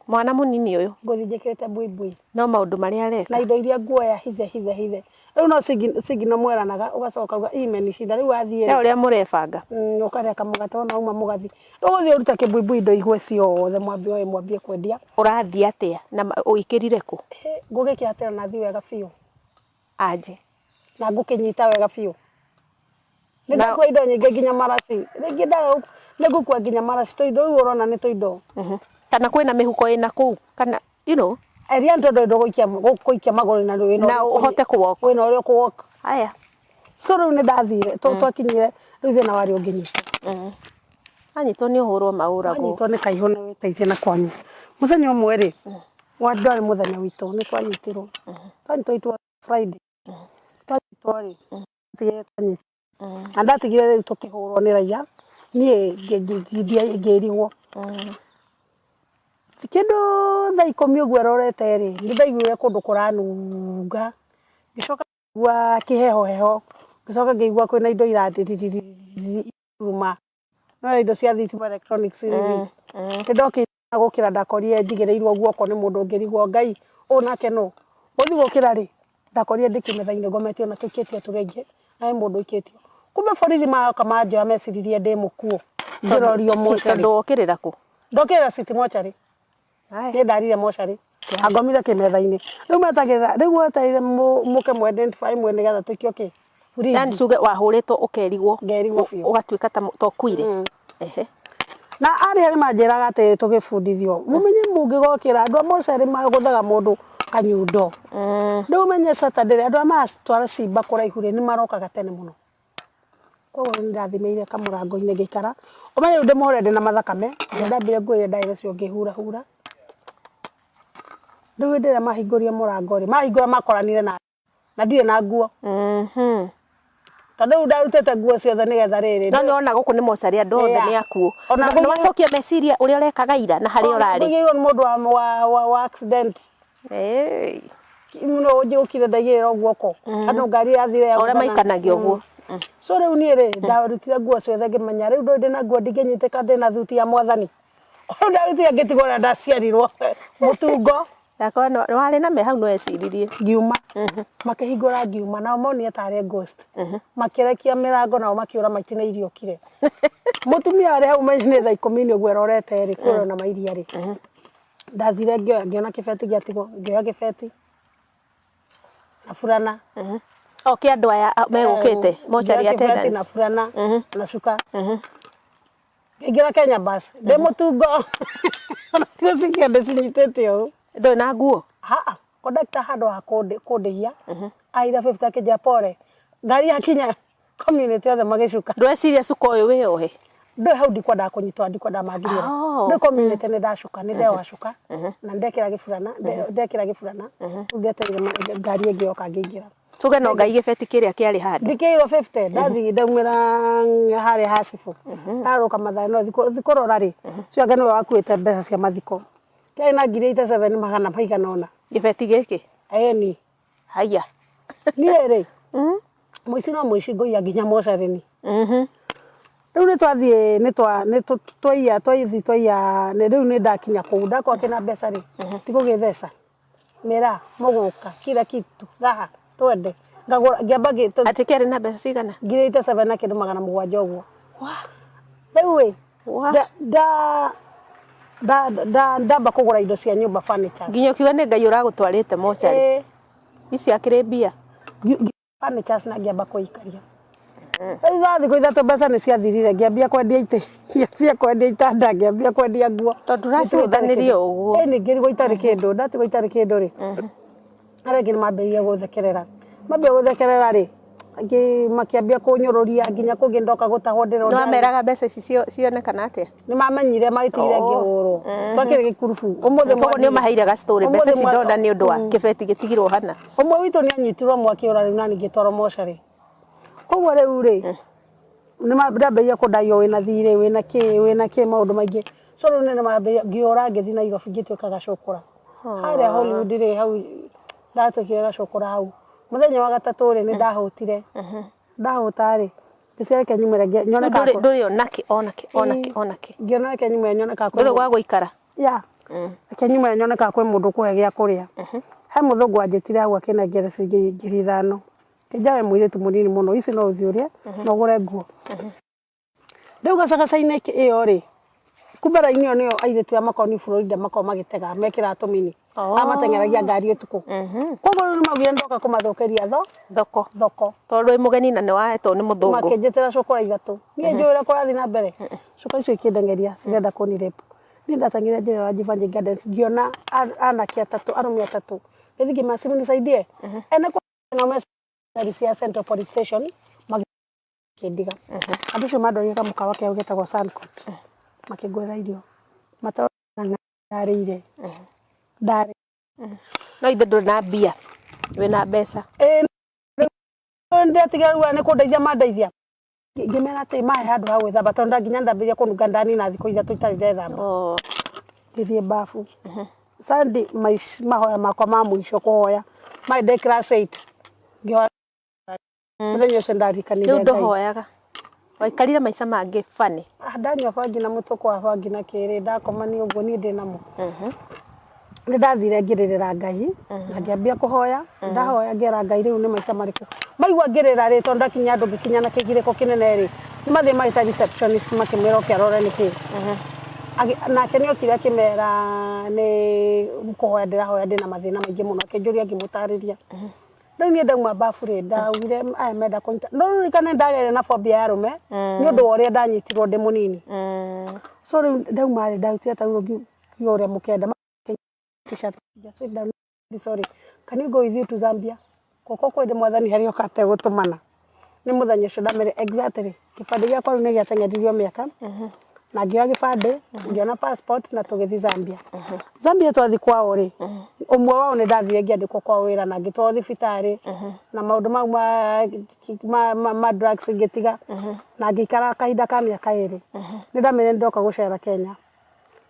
Mwana mũnini ũyũ. Ngũthiĩ njĩkĩrĩte buibui. No maũndũ marĩa areka. Na indo iria nguoya hithe hithe hithe. Rĩu no cigino mweranaga, ũgacoka uga imenishinda rĩu wathiĩ. He ũrĩa mũrebanga. Ũkarĩa kamũgate wona uma mũgathi. Rĩu ũgũthiĩ ũruta kĩbuibui indo igwe ciothe, mwambie oe mwambie kwendia. Ũrathiĩ atĩa na ũikĩrire kũ? Ngũgĩkĩhatĩra na thiĩ wega biũ. Anje. Na ngũkĩnyita wega biũ. Nĩ ndakua indo nyingĩ nginya maraci. Rĩngĩ ndaga nĩ ngũkua nginya maraci tũindo rĩu ũrona nĩ tũindo. Kana kwĩna mĩhuko ĩna kũu kana you know. Eria nĩ tondũ indo gũikia magũrũ na wĩna Na ũhote kũ walk. Wĩna ũrĩa ũkũ walk. Aya. So rĩu nĩ ndathire, twakinyire rĩu thĩna warĩ ũngĩnyitwo. Anyitwo nĩ ũhũrwo maũragwo. Wanyitwo nĩ kaihũ na wĩteithie na kwanyu. Mũthenya ũmwe rĩ, wa ndwarĩ mũthenya witũ, nĩ twanyitirwo. Twanyitwo it was Friday. Twanyitwo rĩ, tigire twanyitwo. Na ndatigire rĩu tũkĩhũrwo nĩ raia, niĩ ngĩrigwo. Kĩndũ thaa 10 ũguo ĩrorete rĩ, nĩ ndaiguire kũndũ kũranunga. Ngĩcoka ngĩigua kĩheho heho, ngĩcoka ngĩigua kwĩna indo irariruma. No indo cia thitima, electronics rĩ, nĩ ndokire gũkĩra ndakorire njigĩrĩirwo guoko nĩ mũndũ, ngĩrigwo Ngai ũyũ nake nũ. Gũthiĩ gũkĩra rĩ, Ndakorire ndĩ kĩmetha-inĩ ngometio na tũikĩtio tũrĩ aingĩ na he mũndũ ũikĩtio. Kumbe borithi moka manjoya meciririe ndĩ mũkuũ ngĩrorio mocarĩ. Tondũ wokĩrĩra kũ? Ndokĩrĩra City mocarĩ. Nĩ ndarire mocarĩ. Angomire kĩmetha-inĩ. Rĩu metagĩrĩra rĩu wetereire mũke mũ identify mwe nĩgetha tũikio kĩ? Yani Fridge. tuge wahũrĩtwo ũkerigwo Ngerigwo biũ. ũgatuĩka ta ta ũkuire. Ehe. Na arĩa nĩ manjĩraga atĩ tũgĩbundithio mũmenye mũngĩgokĩra andũ a mocarĩ magũthaga mũndũ kanyundo. Rĩu ũmenye Saturday rĩ, andũ arĩa maratwara cimba kũraihu rĩ nĩ marokaga tene mũno. Koguo nĩ ndathimĩire kamũrango-inĩ ngĩikara. Ũmenye rĩu ndĩmũhũre ndĩna mathakame, ndambire nguo iria ndarĩ nacio ngĩhurahura. Rĩu hĩndĩ ĩrĩa mahingũrire mũrango rĩ, mahingũra makoranire na na ndirĩ na nguo. Tondũ rĩu ndarutĩte nguo ciothe nĩgetha rĩrĩ. No nĩwona gũkũ nĩ mocarĩ andũ othe Yeah. nĩ akuũ. Ona Na ngũigĩrwo- nĩwacokia meciria ũrĩa ũrekaga ira na harĩa ũrarĩ. Ngũigĩrwo nĩ mũndũ wa accident. Ĩĩ. Mũno njũkire ndaigĩrĩrwo guoko. Andũ ngari yathire ya Ũrĩa gũthana. maikanagio ũguo. So rĩu niĩ rĩ ndarutire nguo ciothe ngĩmenya rĩu ndũrĩ ndĩna nguo ndingĩnyitĩka ndĩna thuti ya mwathani. Rĩu ndarutire ngĩtigwo ũrĩa ndaciarirwo mũtungo. Ndakorwo nĩ warĩ na me hau nĩweciririe. Ngiuma makĩhingũra ngiuma nao monire tarĩ ghost. Makĩrekia mĩrango nao makĩũra maitinĩirie ũkire. Mũtumia arĩ hau menye nĩ thaa ikũmi nĩ ũguo erorete rĩ kũrĩa na mairia rĩ. Ndathire ngĩoya ngĩona kĩbeti gĩatigwo ngĩoya kĩbeti na burana. O kĩa andũ aya megũkĩte mocarĩ Ngĩoya kĩbeti na attendants. burana na cuka. Ngĩingĩra Kenya bus ndĩ mũtungo. Ona cikia ndĩcinyitĩte ũũ. Ndũrĩ na nguo? Haa, kondakta handũ ha kũndĩhia aheire 50 akĩnjĩra pole. Ngari yakinya community othe magĩcuka. Ndweciria cuka ũyũ wĩyohe? Ndũĩ hau ndikwendaga kũnyitwo ndikwendaga manginyĩre. Ndũĩ community nĩ ndacuka nĩ ndeoha cuka na ndekĩra gĩburana ndekĩra gĩburana rĩu ndetereire ngari ĩngĩ yoka ngĩingĩra. Tuge no ngai gĩbeti kĩrĩa kĩarĩ handũ. Ndikĩirwo 50 ndathiĩ ndaumĩra harĩa ha cibũ ndarũka Mathare no thikũrora rĩ ũcio anga nĩwe wakuĩte mbeca cia mathiko kĩarĩ na ngiri 87 magana maigana ũna. Gĩbeti gĩkĩ? Ĩni. Haiya. Niĩ rĩ mũici no mũici ngũiya nginya mocarĩ-inĩ. Rĩu nĩ twathiĩ nĩ twa nĩ twaiya twathiĩ twaiya rĩu nĩ ndakinya kũu ndakorwo kĩna mbeca rĩ ti gũgĩtheca mĩraa mũgũka kila kitu raha twende ngagũra ngĩamba Atĩ kĩarĩ na mbeca cigana? ngiri 87 na kĩndũ magana mũgwanja ũguo. Rĩu ĩ ndamba kũgũra indo cia nyũmba furnitures. Nginya ũkiuga nĩ Ngai ũragũtwarĩte mocarĩ. Ici akĩrĩ mbia. Furnitures na ngĩamba kũikaria. Rĩu thutha wa thikũ ithatũ mbeca nĩ ciathirire ngĩambia kwendia itĩ ngĩambia kwendia itanda ngĩambia kwendia nguo. Tondũ ũracihũthanĩria o ũguo. Ĩni ngĩrigwo itarĩ kĩndũ ndatigwo itarĩ kĩndũ rĩ arĩa angĩ nĩ mambĩrĩirie gũthekerera. Mambia gũthekerera rĩ angĩ makĩambia kũnyũrũria nginya kũngĩ ndoka gũtahwo ndĩrona. Nĩ wameraga mbeca ici cionekana atĩa? Nĩ mamenyire magĩtigire ngĩhũrwo. Twakĩrĩ gĩkurubu. Ũmũthĩ Koguo nĩ ũmaheire ga story mbeca ici ndona nĩ ũndũ wa kĩbeti gĩtigirwo hana. Ũmwe witũ nĩ anyitirwo mwaki ũra rĩu nani ngĩtwarwo mocarĩ. Koguo rĩu rĩ nĩ ndambĩrĩirie kũndaywo wĩna thirĩ wĩna kĩ wĩna kĩ maũndũ maingĩ. So rĩu nĩ mambĩrĩirie ngĩũra ngĩthiĩ Nairobi ngĩtuĩka gacũkũra. Harĩa Hollywood rĩ hau ndatuĩkire gacũkũra hau. Mũthenya wa gatatũ rĩ nĩ ndahũtire. Ndahũta rĩ ngĩciria reke nyumĩre nyone Ndũrĩ ndũrĩ onakĩ onakĩ onakĩ onakĩ. Ngĩona reke nyumĩre nyone kana kwĩ Ndũrĩ gwa gũikara. Ya. Reke nyumĩre nyone kana kwĩ mũndũ ũkũhe gĩa kũrĩa. He mũthũngũ wanjĩtire hau akĩnengera ciringi ngiri ithano. Ngĩnjĩra we mũirĩtu mũnini mũno ici no ũthiĩ ũrĩe na ũgũre nguo. Rĩu gacagaca-inĩ ĩyo rĩ kumbe raini ĩyo nĩyo airĩtu aya makoragwo New Florida makoragwo magĩtega mekĩraga tũmini. Arĩa mateng'eragia ngari ũtukũ. Koguo rĩu nĩmaugire ndoka kũmathũkĩria Thoko. thoko. Tondũ wĩ mũgeni na nĩwahetwo nĩ mũthũngũ. Makĩnjĩtĩra cũkũra ithatũ. Niĩ njũĩ ũrĩa kũrathiĩ na mbere. Cuka icio ikĩndengeria cirenda kũni rape. Niĩ ndateng'erire njĩra ya Jivanjee Gardens ngĩona anake atatũ arũme atatũ. Ngĩthiĩ ngĩmera si mnisaidie. Ene nao me ngari cia Central Police Station makĩndiga. Andũ acio mandwarire kamũkawa keo getagwo Suncourt. Makĩngũrĩra irio. Matarona ndarĩire. Ndarĩ. No ithe ndũrĩ na mbia. Wĩna mbeca. Ĩĩ ndĩratigira rĩu nĩ kũndeithia mandeithia. Ngĩmera atĩ mahe handũ ha gwĩthamba tondũ nginya ndambĩrĩria kũnunga ndanina thikũ ithatũ itarĩ ndethamba. Ngĩthiĩ bafu. Sunday mahoya makwa ma mũico kũhoya marĩ ndĩ class 8. Ngĩhoya mũthenya ũcio ndaririkanire Rĩu Ngai. ndũhoyaga. Waikarire maica mangĩ funny. Ndanyua bangi na mũtũkũ wa bangi na kĩrĩ ndakomania ũguo niĩ ndĩ namo. Nĩ ndathire ngĩrĩrĩra Ngai na ngĩambia kũhoya. Ndahoya ngĩra Ngai, rĩu nĩ maica marĩkũ maigua ngĩrĩra rĩ, tondũ ndakinya andũ ngĩkinya na kĩgirĩko kĩnene rĩ, nĩ mathiĩ magĩta receptionist makĩmwĩra oke arore nĩkĩ. Nake nĩ okire akĩmera nĩ kũhoya ndĩrahoya, ndĩna mathĩna maingĩ mũno. Akĩnjũria, ngĩmũtarĩria. Rĩu niĩ ndauma bafu rĩ, ndaugire aya menda kũnyita, no ririkane ndagĩire na phobia ya arũme nĩ ũndũ wa ũrĩa ndanyitirwo ndĩ mũnini. So rĩu ndauma rĩ, ndarutire taurũ, ngiuga ũrĩa mũkenda. T-shirt, just sit down, sorry, can you go with you to Zambia? Guoko kwĩ mwathani harĩa oka ategũtũmana. Nĩ mũthenya ũcio ndamere exactly kĩbandĩ gĩakwa rĩu nĩ gĩateng'eririo mĩaka, na ngĩoya gĩbandĩ, ngĩona passport na tũgĩthiĩ Zambia. Zambia twathiĩ kwao rĩ, ũmwe wao nĩ ndathire ngĩandĩkwo kwao wĩra na ngĩtwarwo thibitarĩ na maũndũ mau ma drugs ngĩtiga na ngĩikara kahinda ka mĩaka 2. Nĩ ndamere nĩ ndoka gũcera Kenya.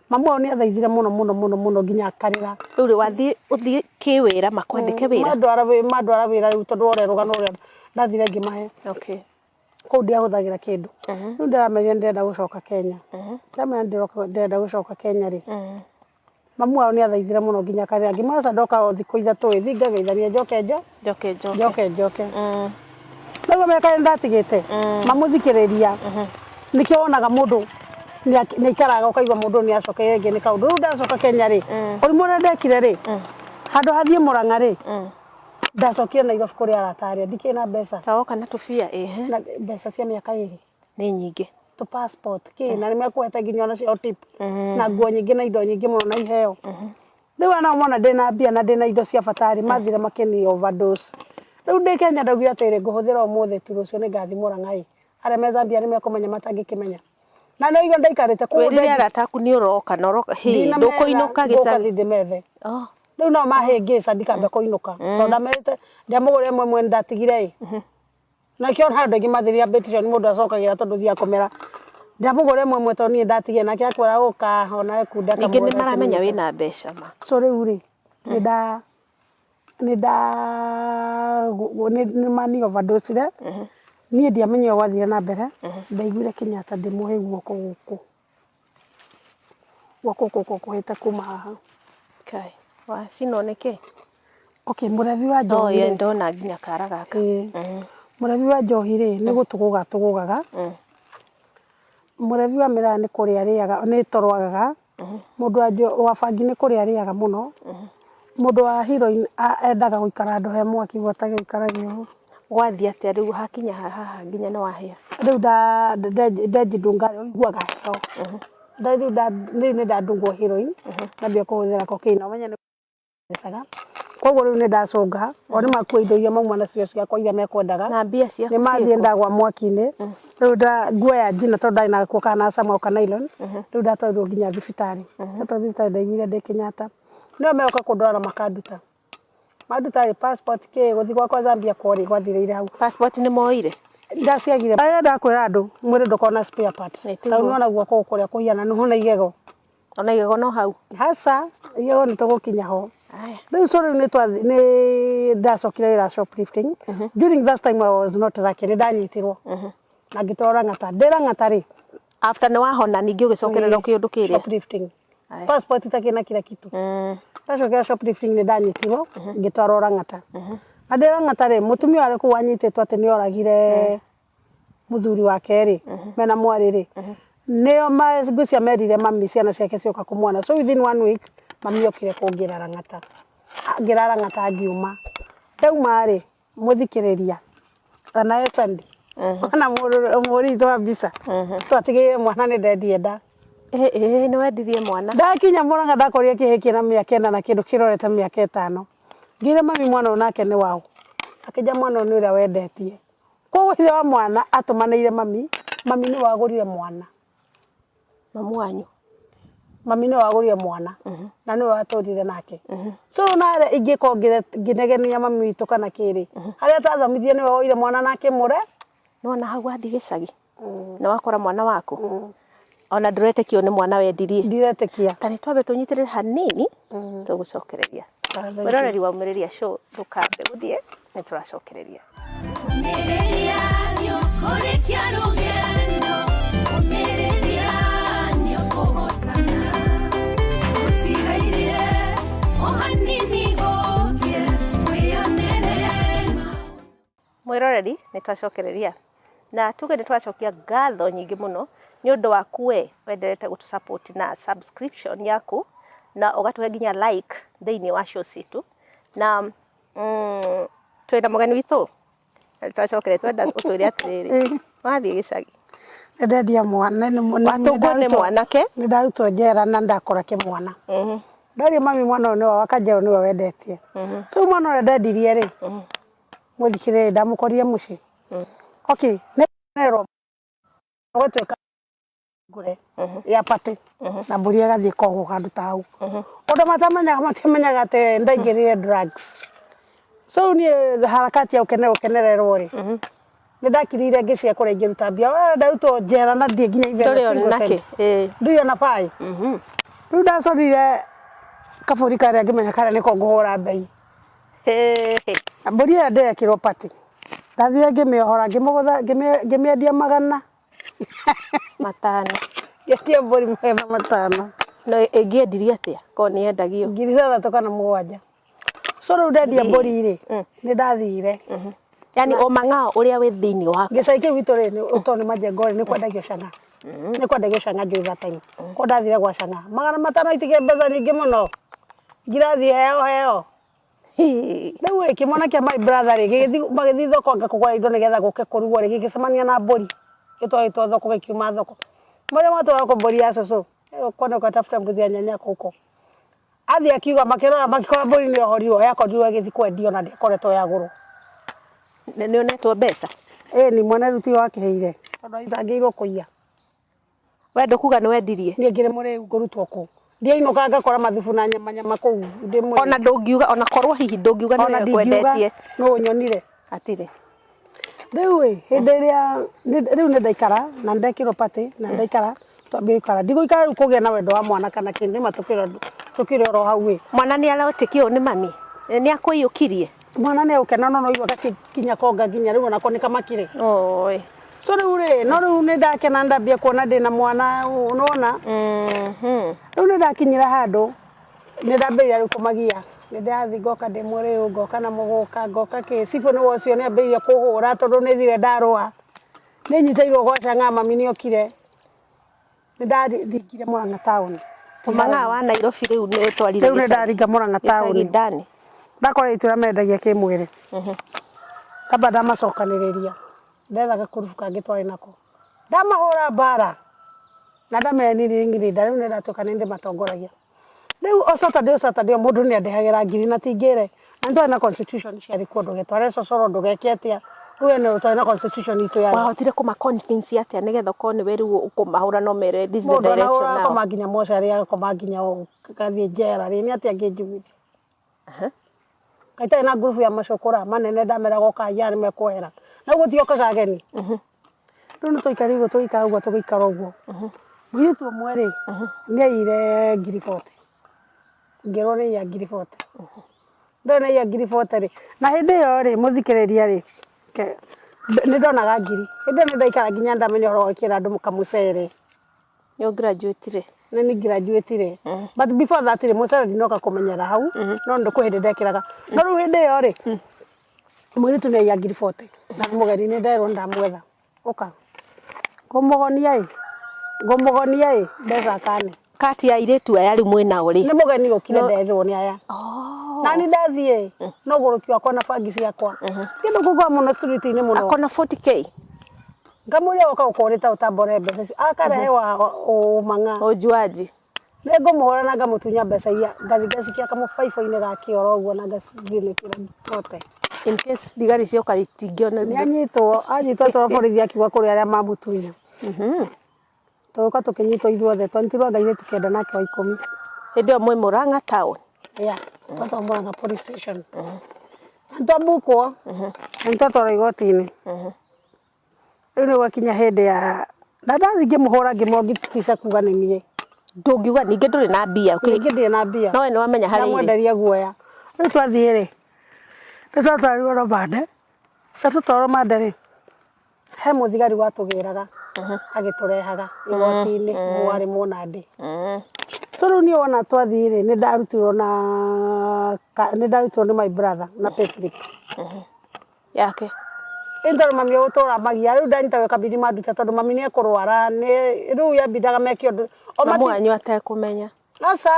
Mamu wao nĩ athaithire mũno mũno mũno mũno nginya akarĩra. Rĩu rĩ, wathiĩ ũthiĩ kĩwĩra, makwandĩke wĩra? Mandwara wĩra rĩu, tondũ wa ũrĩa rũgano ũrĩa ndathire ngĩmahe kũu ndiahũthagĩra kĩndũ. Rĩu ndĩramerire ndĩrenda gũcoka Kenya. Ndamera ndĩrenda gũcoka Kenya rĩ, mamu wao nĩ athaithire mũno nginya akarĩra. Ngĩmwĩra aca, ndoka o thikũ 3 ĩ, thiĩ ngageithania, njoke njo Njoke njoke. Njoke njoke. Rĩu mĩaka ĩrĩ ndatigĩte mamũthikĩrĩria, nĩkĩo wonaga mũndũ nĩ aikaraga ũkaigua mũndũ nĩ acokeire rĩngĩ nĩ kaũndũ. Rĩu ndacoka Kenya rĩ, ũrimũ ũrĩa ndekire rĩ, handũ hathiĩ Mũrang'a rĩ, ndacokire Nairobi kũrĩ arata arĩa ndikĩrĩ na mbeca. Ta woka na tũbia ĩhe. Na mbeca cia mĩaka 2. Nĩ nyingĩ. Tũ passport kĩ na nĩ mekũhete nginya ona cio tip na nguo nyingĩ na indo nyingĩ mũno na iheo. Rĩu ana mona ndĩna mbia na ndĩna indo cia bata rĩ, mathire makĩni overdose. Rĩu ndĩ Kenya ndaugire atĩrĩ, ngũhũthĩra ũmũthĩ tu, rũciũ nĩ ngathiĩ Mũrang'a ĩ, arĩa me Zambia nĩ mekũmenya matangĩkĩmenya na nĩ ũigua ndaikarĩte kũu. Wĩrire arata aku nĩ ũroka na ũroka hĩ, ndũkũinũka gĩcagi? Thiĩ ndĩmethe. Rĩu no mahĩngĩca ndikambe kũinũka, tondũ ndamerĩte ndiamũgũrĩre ĩmwe ĩmwe nĩndatigire ĩ. Na kĩo andũ aingĩ mathirire petition, mũndũ acokagĩra tondũ thiaga kũmera ndiamũgũrĩre ĩmwe ĩmwe tondũ niĩ ndatigire, nake akwĩra ũka ona ekunda. Ningĩ nĩ maramenya wĩna mbeca ma. So rĩu rĩ, nĩ nda nĩ mani overdosire. Niĩ ndiamenyire gwathire na mbere. Ndaiguire Kenyatta ndĩmũhe guoko gũkũ, guoko gũkũ kũhĩte kuma haha. Kai wacinwo nĩkĩ? Okay, mũrebi wa No njohi ye rĩ, ndona nginya kara gaka. Ĩĩ. Mũrebi wa njohi rĩ, nĩ gũtũgũga tũgũgaga. Mũrebi wa mĩraa nĩ kũrĩa arĩaga, nĩ toro agaga. Mũndũ wa bangi nĩ kũrĩa arĩaga mũno. Mũndũ wa heroin endaga gũikara handũ he mwaki gwatage gũikaragia ũũ. Gwathiĩ atĩa rĩu hakinya haha nginya nĩ wahĩa? Rĩu ndejidunga ũiguaga heho. Rĩu nĩ ndandungwo heroin, ndambia kũhũthĩra cocaine na ũmenye nĩ thecaga. Koguo rĩu nĩ ndacũnga o nĩ makua indo iria mauma nacio ciakwa iria mekwendaga. Na mbia ciaku nĩ mathiĩ ciĩkũ? Ndagwa mwaki-inĩ. Rĩu nguoya njina tondũ ndarĩ na gakuo kana cama ka nylon. Rĩu ndatwarirwo nginya thibitarĩ. Ndatwarwo thibitarĩ ndaiguire ndĩ Kenyatta, nĩo megoka kũndwara na makanduta, manduta rĩ, passport kĩ, gũthiĩ gwakwa Zambia kworĩ gwathirĩire hau. Passport nĩ moire? Ndaciagire. Aya ndakwĩra andũ mwĩrĩ ndũkoragwo na spare part. Nĩ tondũ tiguo. Nĩwona guoko gũkũ ũrĩa kũhiana, nĩwona igego? Ona igego no hau? Haca, igego nĩ tũgũkinya ho. Aya. Rĩu so rĩu nĩ ndacokire wĩra shoplifting. During that time I was not lucky, nĩ ndanyitirwo na ngĩtwarwo Lang'ata. Ndĩ Lang'ata rĩ, After nĩ wahona ningĩ ũgĩcokerera kĩũndũ kĩrĩa? Shoplifting. Aya. Passport itakĩrĩ na kila kitu. Ndacokera shoplifting, nĩ ndanyitirwo ngĩtwarwo Lang'ata. Na ndĩ Lang'ata rĩ, mũtumia warĩ kũu wanyitĩtwo atĩ nĩ oragire mũthuri wake rĩ, mena mwarĩ rĩ, nĩo ngwĩciria merire mami ciana ciake cioka kũmuona. So within one week mami okire kũngĩra Lang'ata, ngĩra Lang'ata ngiuma. Ndauma rĩ, mũthikĩrĩria ona Sandi ona mũhũri witũ wa mbica, twatigĩire mwana nĩ ndendie nda. Ĩ nĩ wendirie mwana? Ndakinya Mũrang'a ndakorire kĩhĩ kĩna mĩaka 4 na kĩndũ kĩrorete mĩaka 5. Ngĩra mami, mwana ũyũ nake nĩ waũ? Akĩnja mwana ũyũ nĩ ũrĩa wendetie. Koguo ithe wa mwana atũmanĩire mami, mami nĩ wagũrire mwana. Mamu wanyu? Mami nĩ wagũrire mwana na nĩwe watũrire nake. So rĩu narĩa ingĩkorwo ngĩnegenia mami witũ kana kĩrĩ harĩa atathomithie, nĩwe woire mwana na akĩmũre. Nĩwona hau wathiĩ gĩcagi na wakora mwana waku, ona ndũretĩkio nĩ mwana wendirie. Ndiretĩkia. Ta nĩ twambe tũnyitĩrĩre hanini, tũgũcokereria. Mwĩroreri wa Ũmĩrĩria Show, ndũkambe gũthiĩ, nĩ tũracokereria. Ũmĩrĩria nĩũkũrĩkia rũgendo, ũmĩrĩria nĩũkũhotana, gũtigaire. Mwĩroreri, nĩ twacokereria na tuge nĩ twacokia ngatho nyingĩ mũno nĩ ũndũ waku we wenderete gũtũ support na subscription yaku na ũgatũhe nginya like thĩinĩ wa show citũ na twĩna mũgeni witũ na nĩ twacokere twenda ũtwĩre atĩrĩrĩ, wathiĩ gĩcagi? Nĩ ndendia mwana. Watũngwo nĩ mwanake. Nĩ ndarutwo njera na ndakora kĩmwana. Ndaria mami, mwana ũyũ nĩwe wakanjerwo nĩwe wendetie. So mwana ũrĩa ndendirie rĩ, mũthikĩrĩrie, ndamũkorire mũciĩ. Okay, nĩ gũtuĩka ngũre ya party na mbũri ĩgathiĩ koguo handũ ta hau. Ũndũ matamenyaga, matiamenyaga atĩ ndaingĩrire drugs. So niĩ harakati ya gũkenererwo rĩ, nĩ ndakirire ngĩcia kũrĩa ingĩruta mbia. Ndarutwo njera na ndiĩ nginya even a Ndũrĩ single ona kĩ. cent. Ndirĩ ona bai. Rĩu ndacorire kabũri karĩa ngĩmenya karĩa nĩko ngũhũra mbei. Na mbũri ĩyo ndĩrekĩrwo party, ndathire ngĩmĩohora, ngĩmũgũtha, ngĩmĩendia magana 500. Ngĩendia mbũri 500. No ĩngĩendirio atĩa korwo nĩ yendagio? 6,000 kana 7. So rĩu ndendia mbũri rĩ, nĩ ndathire. Yani o mang'ao ũrĩa wĩ thĩinĩ waku. Gĩcagi kĩu gitũ rĩ, tondũ nĩ majengo rĩ, nĩ kwendagio canga, nĩ kwendagio canga njũĩ that time. Ko ndathire gwa canga 500, itige mbeca nyingĩ mũno, ngirathi heo heo. Rĩu ĩ kĩmwana kĩa my brother rĩ, gĩgĩthiĩ, magĩthiĩ thoko anga kũgũra indo nĩgetha gũke kũrugwo rĩ, gĩgĩcemania na mbũri gĩtwarĩtwo thoko, gĩkiuma thoko marĩa matwara ko mbũri ya cũcũ kwenda ukatafuta mbuzi ya nyanyako huko. Athiĩ akiuga, makĩrora, makĩkora mbũri nĩ yohorirwo, yakorirwo ĩgĩthiĩ kwendio na ndĩakoretwo yagũrwo. Nĩ onetwo mbeca? Ĩni, mwene rĩu tiwe wakĩheire tondũ athitangĩirwo kũiya. We ndũkuga nĩ wendirie? Niĩ ngĩrĩ mũrĩu, ngũrutwo kũ? Ndiainũka ngakora mathubu na nyama nyama kũu ndĩ mũrĩu. Ona ndũngiuga, ona korwo hihi ndũngiuga Ona nĩwe ndingiuga kwendetie. Nũ ũnyonire? Hatirĩ. Rĩu ĩ hĩndĩ ĩrĩa rĩu nĩ ndaikara na ndekĩrwo party na ndaikara, twambia gũikara, ndigũikara rĩu kũgĩa na wendo wa mwana kana kĩndũ, nĩma tũkĩrĩ oro hau ĩ. Mwana nĩ aretĩkio nĩ mami? Nĩ akũiyũkirie? Mwana nĩ egũkena, no no igua gati kinya konga nginya rĩu onako nĩ kamakire. Oi. So rĩu rĩ, no rĩu nĩ ndakena, ndambia kuona ndĩna mwana, nĩwona. Rĩu nĩ ndakinyĩra handũ nĩ ndambĩrĩria rĩu kũmagia, nĩ ndĩrathiĩ ngoka ndĩ mũrĩu, ngoka na mũgũka, ngoka kĩ cibũ nĩwe ũcio nĩ ambĩrĩirie kũhũra tondũ nĩ thire ndarũa, nĩ nyitĩirwo gwa cang'a, mami nĩ okire, nĩ ndaringire Mũrang'a taũni. Mang'aa wa Nairobi rĩu nĩ ũtwarire Rĩu nĩ gĩcagi. ndaringa Mũrang'a Gĩcagi taũni. ndani. Ndakora itũra mendagia kĩmwĩrĩ, ndamba ndamacokanĩrĩria, ndetha gakurubu kangĩ twarĩ nako, ndamahũra mbara na ndamenirĩng'irĩnda. Rĩu nĩ ndatuĩka nĩ ndĩmatongoragia rĩu o Saturday, o Saturday o mũndũ nĩ andehagĩra ngiri na tingĩre, na nĩ twarĩ na constitution ciarĩ kuo, ndũgetware cocoro, ndũgeke atĩa, rĩu ene twarĩ na constitution itũ yarĩ. Wahotire kũma convince atĩa nĩgetha ũkorwo nĩwe rĩu ũkũmahũra no mere this is the Mũndũ direction anahũra now? akoma nginya mocarĩ, agakoma nginya gathiĩ njera rĩ, nĩ atĩa angĩnjiguithia? Kaĩ itarĩ na ngurubu ya macũkũra manene, ndameraga ũka ya nĩ mekuohera na ũguo tiokaga ageni. Rĩu nĩ tũikarire ũguo, tũgĩikara ũguo, tũgĩikara ũguo, mũirĩtu ũmwe rĩ nĩ aiyire 40,000, ngĩrwo nĩ aiya 40,000. Ndona nĩ aiya 40,000 rĩ, na hĩndĩ ĩyo rĩ, mũthikĩrĩria rĩ, nĩ ndonaga ngiri hĩndĩ ĩyo, nĩ ndaikara nginya ndamenya ũhoro wa gwĩkĩra andũ kamũcere. Nĩ ũgraduatire? Nĩ nĩ graduatire, but before that rĩ, mũcere ndinoka kũmenyera hau, no nĩ kwĩ hĩndĩ ndekĩraga. No rĩu hĩndĩ ĩyo rĩ, mũirĩtu nĩ aiya 40,000 na nĩ mũgeni, nĩ nderwo nĩ ndamwetha, ũka ngũmũgonia ĩ, ngũmũgonia ĩ mbeca kane. Kati ya airĩtu aya rĩu mwĩnao rĩ? Nĩ mũgeni ũkire, nderirwo nĩ aya. Oh. Na ni ndathiĩ no gũrũki wakwa na bangi ciakwa kĩndũ kũgwa mũno street-inĩ mũno. Akona 40K? Ngamũria, ũka ũkũrĩte ũtambore mbeca icio, akarehe wa ũmang'a. Ũjuaji. Nĩ ngũmũhũra na ngamũtunya mbeca iria, ngathi ngacikia kamũbaibũ-inĩ ga kĩoro ũguo na ngacithinĩkĩra tote. In case thigari cioka itingĩona. Nĩ anyitwo, anyitwo atwarwo borithi, akiuga kũrĩ arĩa mamũtunya. Tũgĩũka tũkĩnyitwo ithuothe, twanyitirwo anga airĩtu 9 nake wa 10. Hĩndĩ ĩyo mwĩ Murang'a town? Yeah, twatwarwo Murang'a police station na nĩtwambukwo na nĩtwatwarwo igoti-inĩ. Rĩu nĩ gwakinya hĩndĩ ya na ndathi ngĩmũhũra, ngĩmũngĩtica kuga nĩ niĩ. Ndũngiuga ningĩ ndũrĩ na mbia. Ningĩ ndirĩ na mbia. No we nĩ wamenya harĩa irĩ. Ndamwenderia guoya. Rĩu twathiĩ rĩ, nĩ twatwarirwo rũmande, na tũtwarwo rũmande rĩ, he mũthigari watũgĩraga agĩtũrehaga igoti-inĩ, warĩ mũnandĩ. So rĩu niĩ wona twathiĩ rĩ, nĩ ndarutirwo na nĩ ndarutirwo nĩ my brother na payslip yake. Ĩ tondũ mami egũtũra magia rĩu ndanyitagwo kabidi mandute tondũ mami nĩ ekũrwara nĩ rĩu yambindaga meke ũndũ o Mamu mati wanyu atekũmenya. aca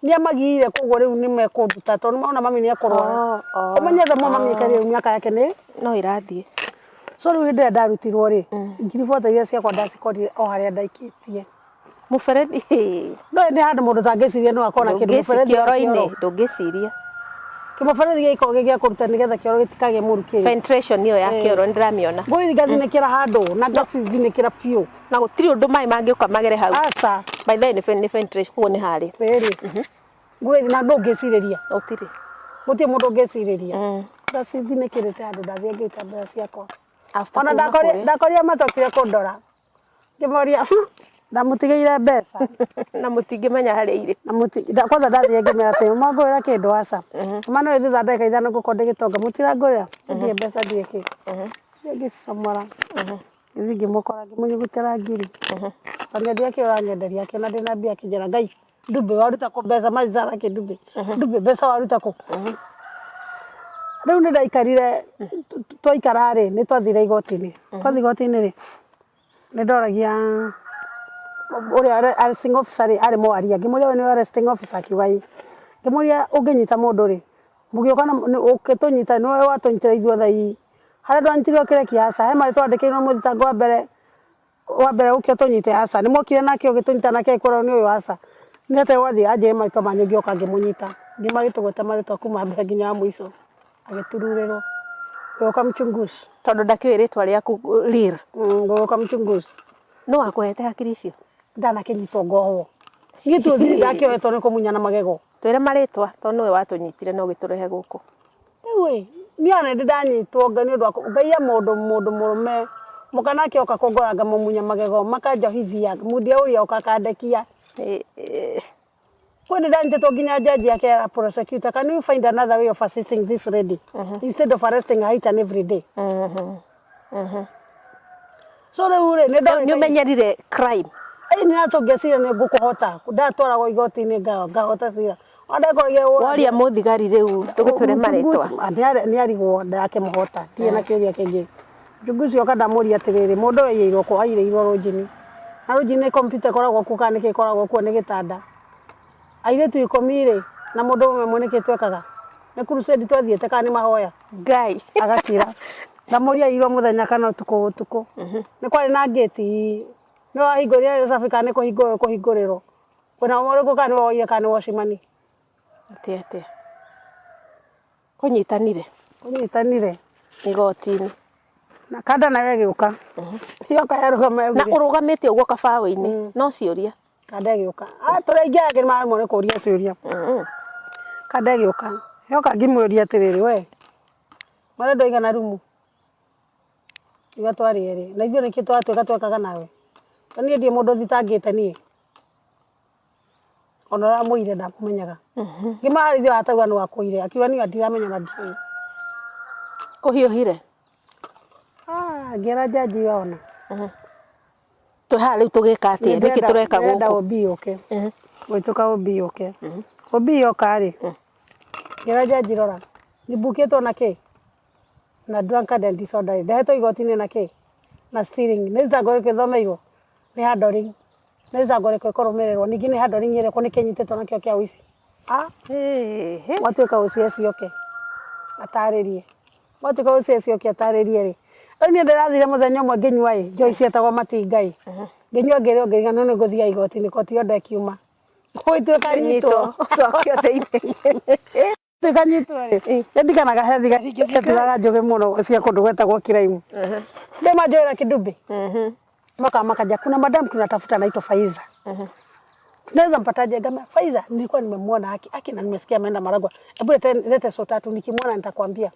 nĩ amagiire koguo rĩu nĩ mekũnduta tondũ maona mami nĩ ekũrwara. Oh, oh, Ũmenye thamo mami aikarire rĩu mĩaka yake nĩ No ĩrathiĩ. So rĩu hĩndĩ ĩrĩa ndarutirwo rĩ, 40,000 iria ciakwa ndacikorire o harĩa ndaikĩtie. Mũberethi. No nĩ handũ mũndũ ũtangĩciria no akorwo na kĩndũ mũberethi wa Kĩoro-inĩ kĩoro. ndũngĩciria. Kĩmũberethi gĩkoragwo gĩ gĩa kũruta nĩgetha kĩoro gĩtikagĩe mũrukĩ. Penetration ĩyo ya kĩoro nĩ ndĩramĩona. Ngũgĩthiĩ ngathinĩkĩra handũ na ngacithinĩkĩra biũ. Na gũtirĩ ũndũ maĩ mangĩũka magere hau. Aca. By the way nĩ penetration koguo nĩ harĩ. Rĩrĩ. Ngũgĩthiĩ na ndũngĩcirĩria. Gũtirĩ. Gũtirĩ mũndũ ũngĩcirĩria. Ndacithinĩkĩrĩte handũ ndathiĩ ngĩruta mbeca ciakwa. After Ona kuma kũrĩa. ndakorire matokire kũndora. Ngĩmoria ndamũtigĩire mbeca. Na mũtingĩmenya harĩa irĩ. Na kwanza ndathiĩ ngĩmera atĩ mwangũrĩra kĩndũ aca. Ma no thutha ndagĩka 5 ngũkorwo ndĩ gĩtonga mũtirangũrĩra. Ndirĩ mbeca ndirĩ kĩ. Thiĩ ngĩcicomora. Ngĩthiĩ ngĩmũkora ngĩmũnyugutĩra ngiri. Tondũ akĩũra ũranyenderia akĩona ndĩna mbia akĩnjĩra Ngai ndumbe waruta kũ mbeca maizara kĩndumbe ndumbe mbeca waruta kũ. Rĩu nĩ ndaikarire twaikara rĩ nĩ twathire igoti-inĩ. Twathiĩ igoti-inĩ rĩ nĩ ndoragia ũrĩa arresting officer rĩ arĩ mwaria ngĩmũria we nĩwe arresting officer akiuga ĩ. Ngĩmũria ũngĩnyita mũndũ rĩ mũgĩũka na ũkĩtũnyita nĩwe watũnyitire ithuothe ii harĩa ndwanyitirwo kĩreki aca he marĩtwa wandĩkĩirwo mũthitango wa mbere ũke ũtũnyite aca nĩ mwokire nake ũgĩtũnyita nake agĩkwĩra nĩ ũyũ aca nĩ atĩa gwathiĩ anjĩre marĩtwa manyu ngĩũka ngĩmũnyita ngĩmagĩtũgweta marĩtwa kuma mbere nginya wa mũico agĩtururĩrwo gũgĩũka mchunguzi. Tondũ ndakĩũĩ rĩtwa rĩaku real. Gũgĩũka mchunguzi. Nũ wakũhete hakiri icio? Ndanakĩnyitwo ngohwo. Niĩ tu thiri ndakĩohetwo nĩ kũmunyana magego. Twĩre marĩtwa tondũ nĩwe watũnyitire na ũgĩtũrehe gũkũ. Rĩu ĩ niĩ ona nĩ ndanyitwo nĩ ũndũ wa ngaiya mũndũ mũndũ mũrũme mũka nake oka kũngora ngamũmunya magego makanjohithia mundia ũrĩa oka akandekia. Kwĩ nĩ ndanyitĩtwo nginya jaji akera prosecutor can you find another way of assisting this lady instead of arresting her each and every day. So rĩu rĩ nĩ Nĩ ũmenyerire crime. Ĩ nĩ natũngĩciria nĩ ngũkũhota ndatwaragwo igoti-inĩ ngahota cira. Ona ndakorire Woria mũthigari rĩu ndũgĩtwĩre marĩtwa. Nĩ arigwo ndakĩmũhota ndirĩ na kĩũria kĩngĩ. Mchunguzi oka ndamũria atĩrĩrĩ mũndũ ũyũ aiyĩirwo kũ airĩirwo rũnjini. Na rũnjini nĩ kompiuta ĩkoragwo kuo kana nĩkĩ ĩkoragwo kuo nĩ gĩtanda. Airĩtu 10 rĩ na mũndũ ũmwe ũmwe nĩkĩ twekaga? Nĩ crusade twathiĩte kana nĩ mahoya? Ngai. Agakira. Ndamũria aiyirwo mũthenya kana ũtukũ ũtukũ. Nĩ kwarĩ na ngĩti nĩ wahingũrire Safi kana nĩ kũhingũrĩrwo kũhingũrĩrwo. Kwĩna ũrĩkũ kana nĩ woire kana nĩ wocimani. Atĩa atĩa. Kũnyitanire. Kũnyitanire. Igoti-inĩ. Na kanda nayo ĩgĩũka. Yoka yarũgama Na yaugire. ũrũgamĩte ũguo kabaũ-inĩ no ciũria. Kanda ĩgĩũka. Ah tũrĩa aingĩ aya nĩmaremwo nĩ kũria ciũria. Kanda ĩgĩũka. Yoka ngĩmũria atĩrĩrĩ we marenda ũigana rumu. Kiuga twarĩ erĩ. Na ithuĩ nĩkĩ twatuĩka twekaga nawe. To niĩ ndirĩ mũndũ thitangĩte niĩ. Ona ũrĩa amũire ndamũmenyaga. Ngĩmaharĩria atauga nĩ wakũire. Akiuga niĩ ndiramenya na ndiũĩ. Kũhiũhire. Ah ngĩra jaji ona. Twĩ haha rĩu tũgĩka atĩa? Nĩkĩ tũreka Ndĩrenda gũkũ? OB yũke. Gwĩtũka OB yũke. OB yoka rĩ ngĩra jaji rora nĩmbukĩtwo na kĩ? Na drunkard and disorderly. Ndehetwo igoti-inĩ na kĩ? Na stealing. Nĩ thitango ĩrĩkũ ĩthomeirwo? Nĩ handling. Nĩ thitango ĩrĩkũ ĩkũrũmĩrĩrwo? Ningĩ nĩ handling ĩrĩkũ nĩkĩ nyitĩtwo nakĩo kĩa ũici? Ah gwatuĩka OCS oke atarĩrie. Gwatuĩka OCS oke atarĩrie rĩ rĩu niĩ ndĩrathire mũthenya ũmwe ngĩnyua ĩ njohi cietagwo matinga ĩ ngĩnyua ngĩrĩo ngĩriganĩrwo nĩ ngũthiaga igoti-inĩ koti yo ndekiuma. Gũgĩtuĩka nyitwo. Ũcokio thĩinĩ. Tuĩka nyitwo rĩ nĩndirikanaga he thigari ingĩ ciaturaga njũgĩ mũno cia kũndũ gwetagwo Kiraimu. Ndĩmanjũĩra kĩndumbi. Moka makaja kuna madam tunatafuta anaitwa Faiza. Tunaweza mpataje? Ngamba Faiza nilikuwa nimemwona haki haki na nimesikia ameenda Maragwa. Hebu lete lete so tatu nikimwona nitakwambia.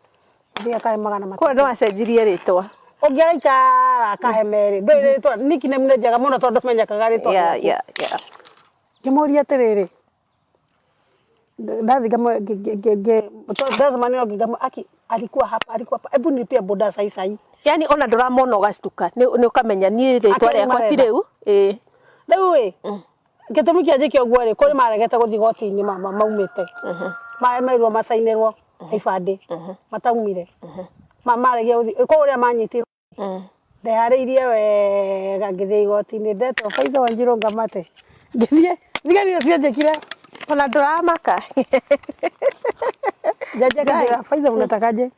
Ndio kae magana Koguo matatu. no wacenjirie rĩtwa. Ũngĩ araikara akahe merĩ. Ndũĩ rĩtwa nickname nĩ njega mũno tondũ menyekaga rĩtwa Yeah, rĩaku. yeah. Ngĩmũria atĩrĩrĩ ndathi ndacemania ngĩmwĩra aki alikuwa hapa alikuwa hapa hebu nilipie boda sahi sahi. Yani ona ndũramona ũgastuka nĩ ũkamenya niĩ rĩtwa Akĩrĩ rĩakwa ti marenda. rĩu. Ĩĩ. Rĩu ĩ gĩtũmi kĩa njĩke ũguo rĩ kũrĩ maregete gũthiĩ igoti-inĩ maumĩte mamerirwo macainĩrwo ibandĩ mataumire Maregia gũthiĩ koguo ũrĩa manyitirwo ndeharĩirie wega ngĩthiĩ igoti-inĩ ndetwo Faitha Wanjiru Ngamate ngĩthiĩ thigari icio cianjĩkire Ona ndũramaka. Jaji akĩnjĩra Faitha unatakaje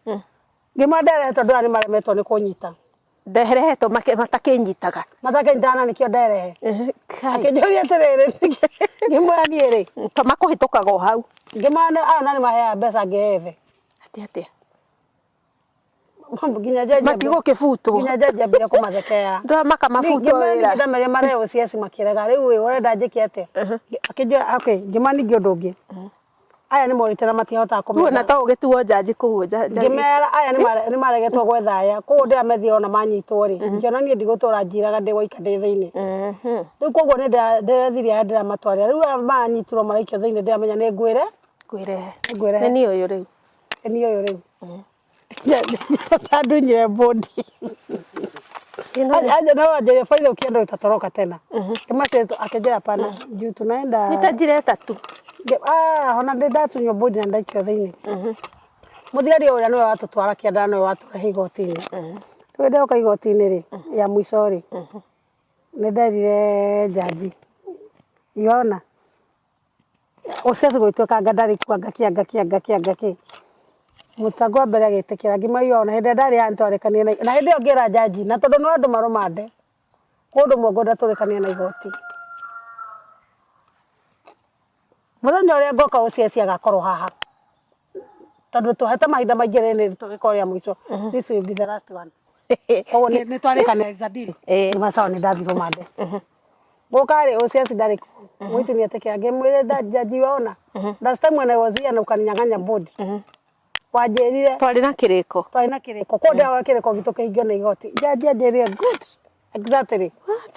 ngĩmwĩra nderehe tondũ aya nĩmaremetwo nĩ kũnyita Nderehetwo matakĩnyitaga. matakĩnyitana nĩkĩo nderehe Kai. akĩnjũria atĩrĩrĩ ngĩmwĩra niĩ rĩ To makũhĩtũkaga o hau. ngĩmwĩra aya ona nĩmaheaga mbeca ngĩethe Atĩ atĩa? nginya jaji Matigũkĩbutwo. nginya jaji ambire kũmathekera Ndũramaka mabutwo wĩra. ndameria marehe OCS makĩrega rĩu ĩ ũrenda njĩke atĩa akĩnjĩra okay ngĩmwĩra ningĩ ũndũ ũngĩ aya nĩ morĩte na matihotaga Rĩu ona kũmenya to ũgĩtuo njanji kũu ngĩmera aya nĩ maregetwo gwetha aya koguo ndĩramethire ona manyitwo rĩ ngĩona niĩ ndigũtũra njiraga ndĩ waika ndĩ thĩinĩ rĩu koguo nĩ ndĩrethirie aya ndĩramatwarĩra rĩu aya maranyitirwo maraikio thĩinĩ ndĩramenya nĩ ngwĩre Ngwĩrehe. Ngwĩrehe. Nĩ niĩ ũyũ rĩu. Nĩ ũyũ rĩu ndandunyire bodi aje na wanjĩre Faitha ukienda utatoroka tena ngĩmwĩra akĩnjĩra hapana juu tunaenda Nĩ ta njĩra ĩtatũ. Ah, ona ndĩ ndatunywo bodi na ndaikio thĩinĩ mũthigari ũrĩa nĩwe watũtwara kĩanda nĩwe watũrehe igoti-inĩ rĩu ndoka igoti-inĩ rĩ ya mũico rĩ nĩ nderire jaji iona OCS gũgĩtuĩka anga ndarĩ kuo anga kĩ anga kĩ anga kĩ anga kĩ mũtango wa mbere agĩtĩkĩra ngĩmwĩra iona hĩndĩ ĩrĩa ndarĩ haha nĩtwarĩkanire na hĩndĩ ĩyo ngĩra jaji na tondũ no andũ marũmande kũndũ mũngũnda tũrĩkanie na igoti mũthenya ũrĩa ngoka OCS agakorwo haha tondũ tũhete mahinda maingĩ rĩ tũgĩkorwo rĩa mũico this will be the last one koguo nĩ twarĩkanĩra is a deal Ĩĩ. nĩ sawa nĩ ndathiĩ rũmande gũka rĩ OCS ndarĩ kuo mũitu nĩ etĩkĩra ngĩmwĩra jaji waona last time when I was here na ukaninyang'anya bodi wanjĩrire Twarĩ na kĩrĩko. twarĩ na kĩrĩko koguo ndĩrahoya kĩrĩko gitũ kĩhingio nĩ igoti jaji anjĩrire good exactly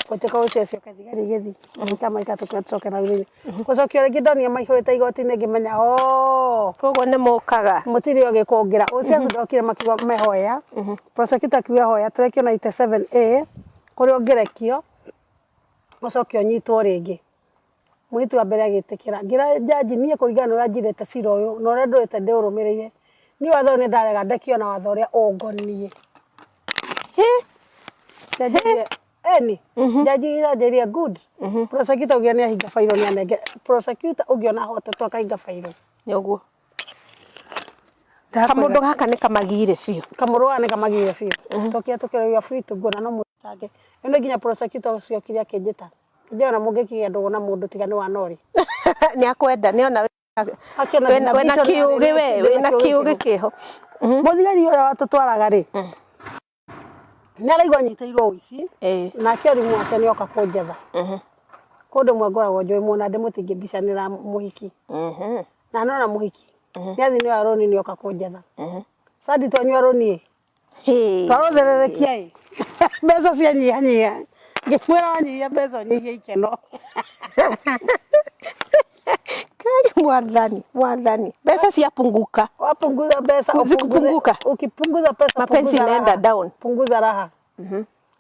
gũtuĩka OCS oke thigari igĩthiĩ maika maika tũkĩra tũcoke na thutha gũcokio rĩngĩ ndonire maihũrĩte igoti-inĩ ngĩmenya oh Koguo nĩ mũkaga. mũtirĩ ũgĩkũngĩra OCS ndokire makiuga mehoya prosecutor akiuga hoya tũrekio 97A kũrĩa ũngĩrekio ũcoke ũnyitwo rĩngĩ mũirĩtu wa mbere agĩtĩkĩra ngĩra jaji niĩ kũringana na ũrĩa njirĩte cira ũyũ na ũrĩa ndũrĩte ndĩũrũmĩrĩire niĩ watho ũyũ nĩ ndarega ndekio na watho ũrĩa ũngoniĩ Jaji eni jaji anjĩrire good prosecutor ũngĩ nĩ ahinga bairũ nĩ anenge prosecutor ũngĩ ona ahotetwo akahinga bairũ Nĩ ũguo. Kamũndũ gaka nĩ kamagire biũ. Kamũndũ gaka nĩ kamagire biũ tũkĩa tũkĩra we are free to go na no mũtange ĩno nginya prosecutor ũcio okire akĩnjĩta akĩnjĩra ona mũngĩkĩgĩa ndũgũ na mũndũ tiga nĩ wa Nori Nĩ akwenda nĩ ona Akĩona wĩna nginya wĩna vision kĩũgĩ yarĩ we ndĩna wĩna kĩũgĩ kĩũgĩ kĩho. Mũthigari ũrĩa watũtwaraga rĩ nĩ araigua anyitĩirwo ũici Ĩĩ. nake ũrimũ wake nĩ oka kũnjetha kũndũ mwe ngoragwo njũĩ mũno na ndĩmũtingĩmbicanĩra mũhiki na nona mũhiki nĩ athiĩ nĩoya rũni nĩ oka kũnjetha Sadi twanyua rũni ĩ Hĩ. twarũthererekia ĩ mbeca cianyihanyiha ngĩmwĩra wanyihia mbeca ũnyihie ikeno Kai mwathani mwathani mbeca ciapunguka wapunguza mbeca upunguze- Zikupunguka. ukipunguza pesa Mapenzi punguza inaenda raha. down. Punguza raha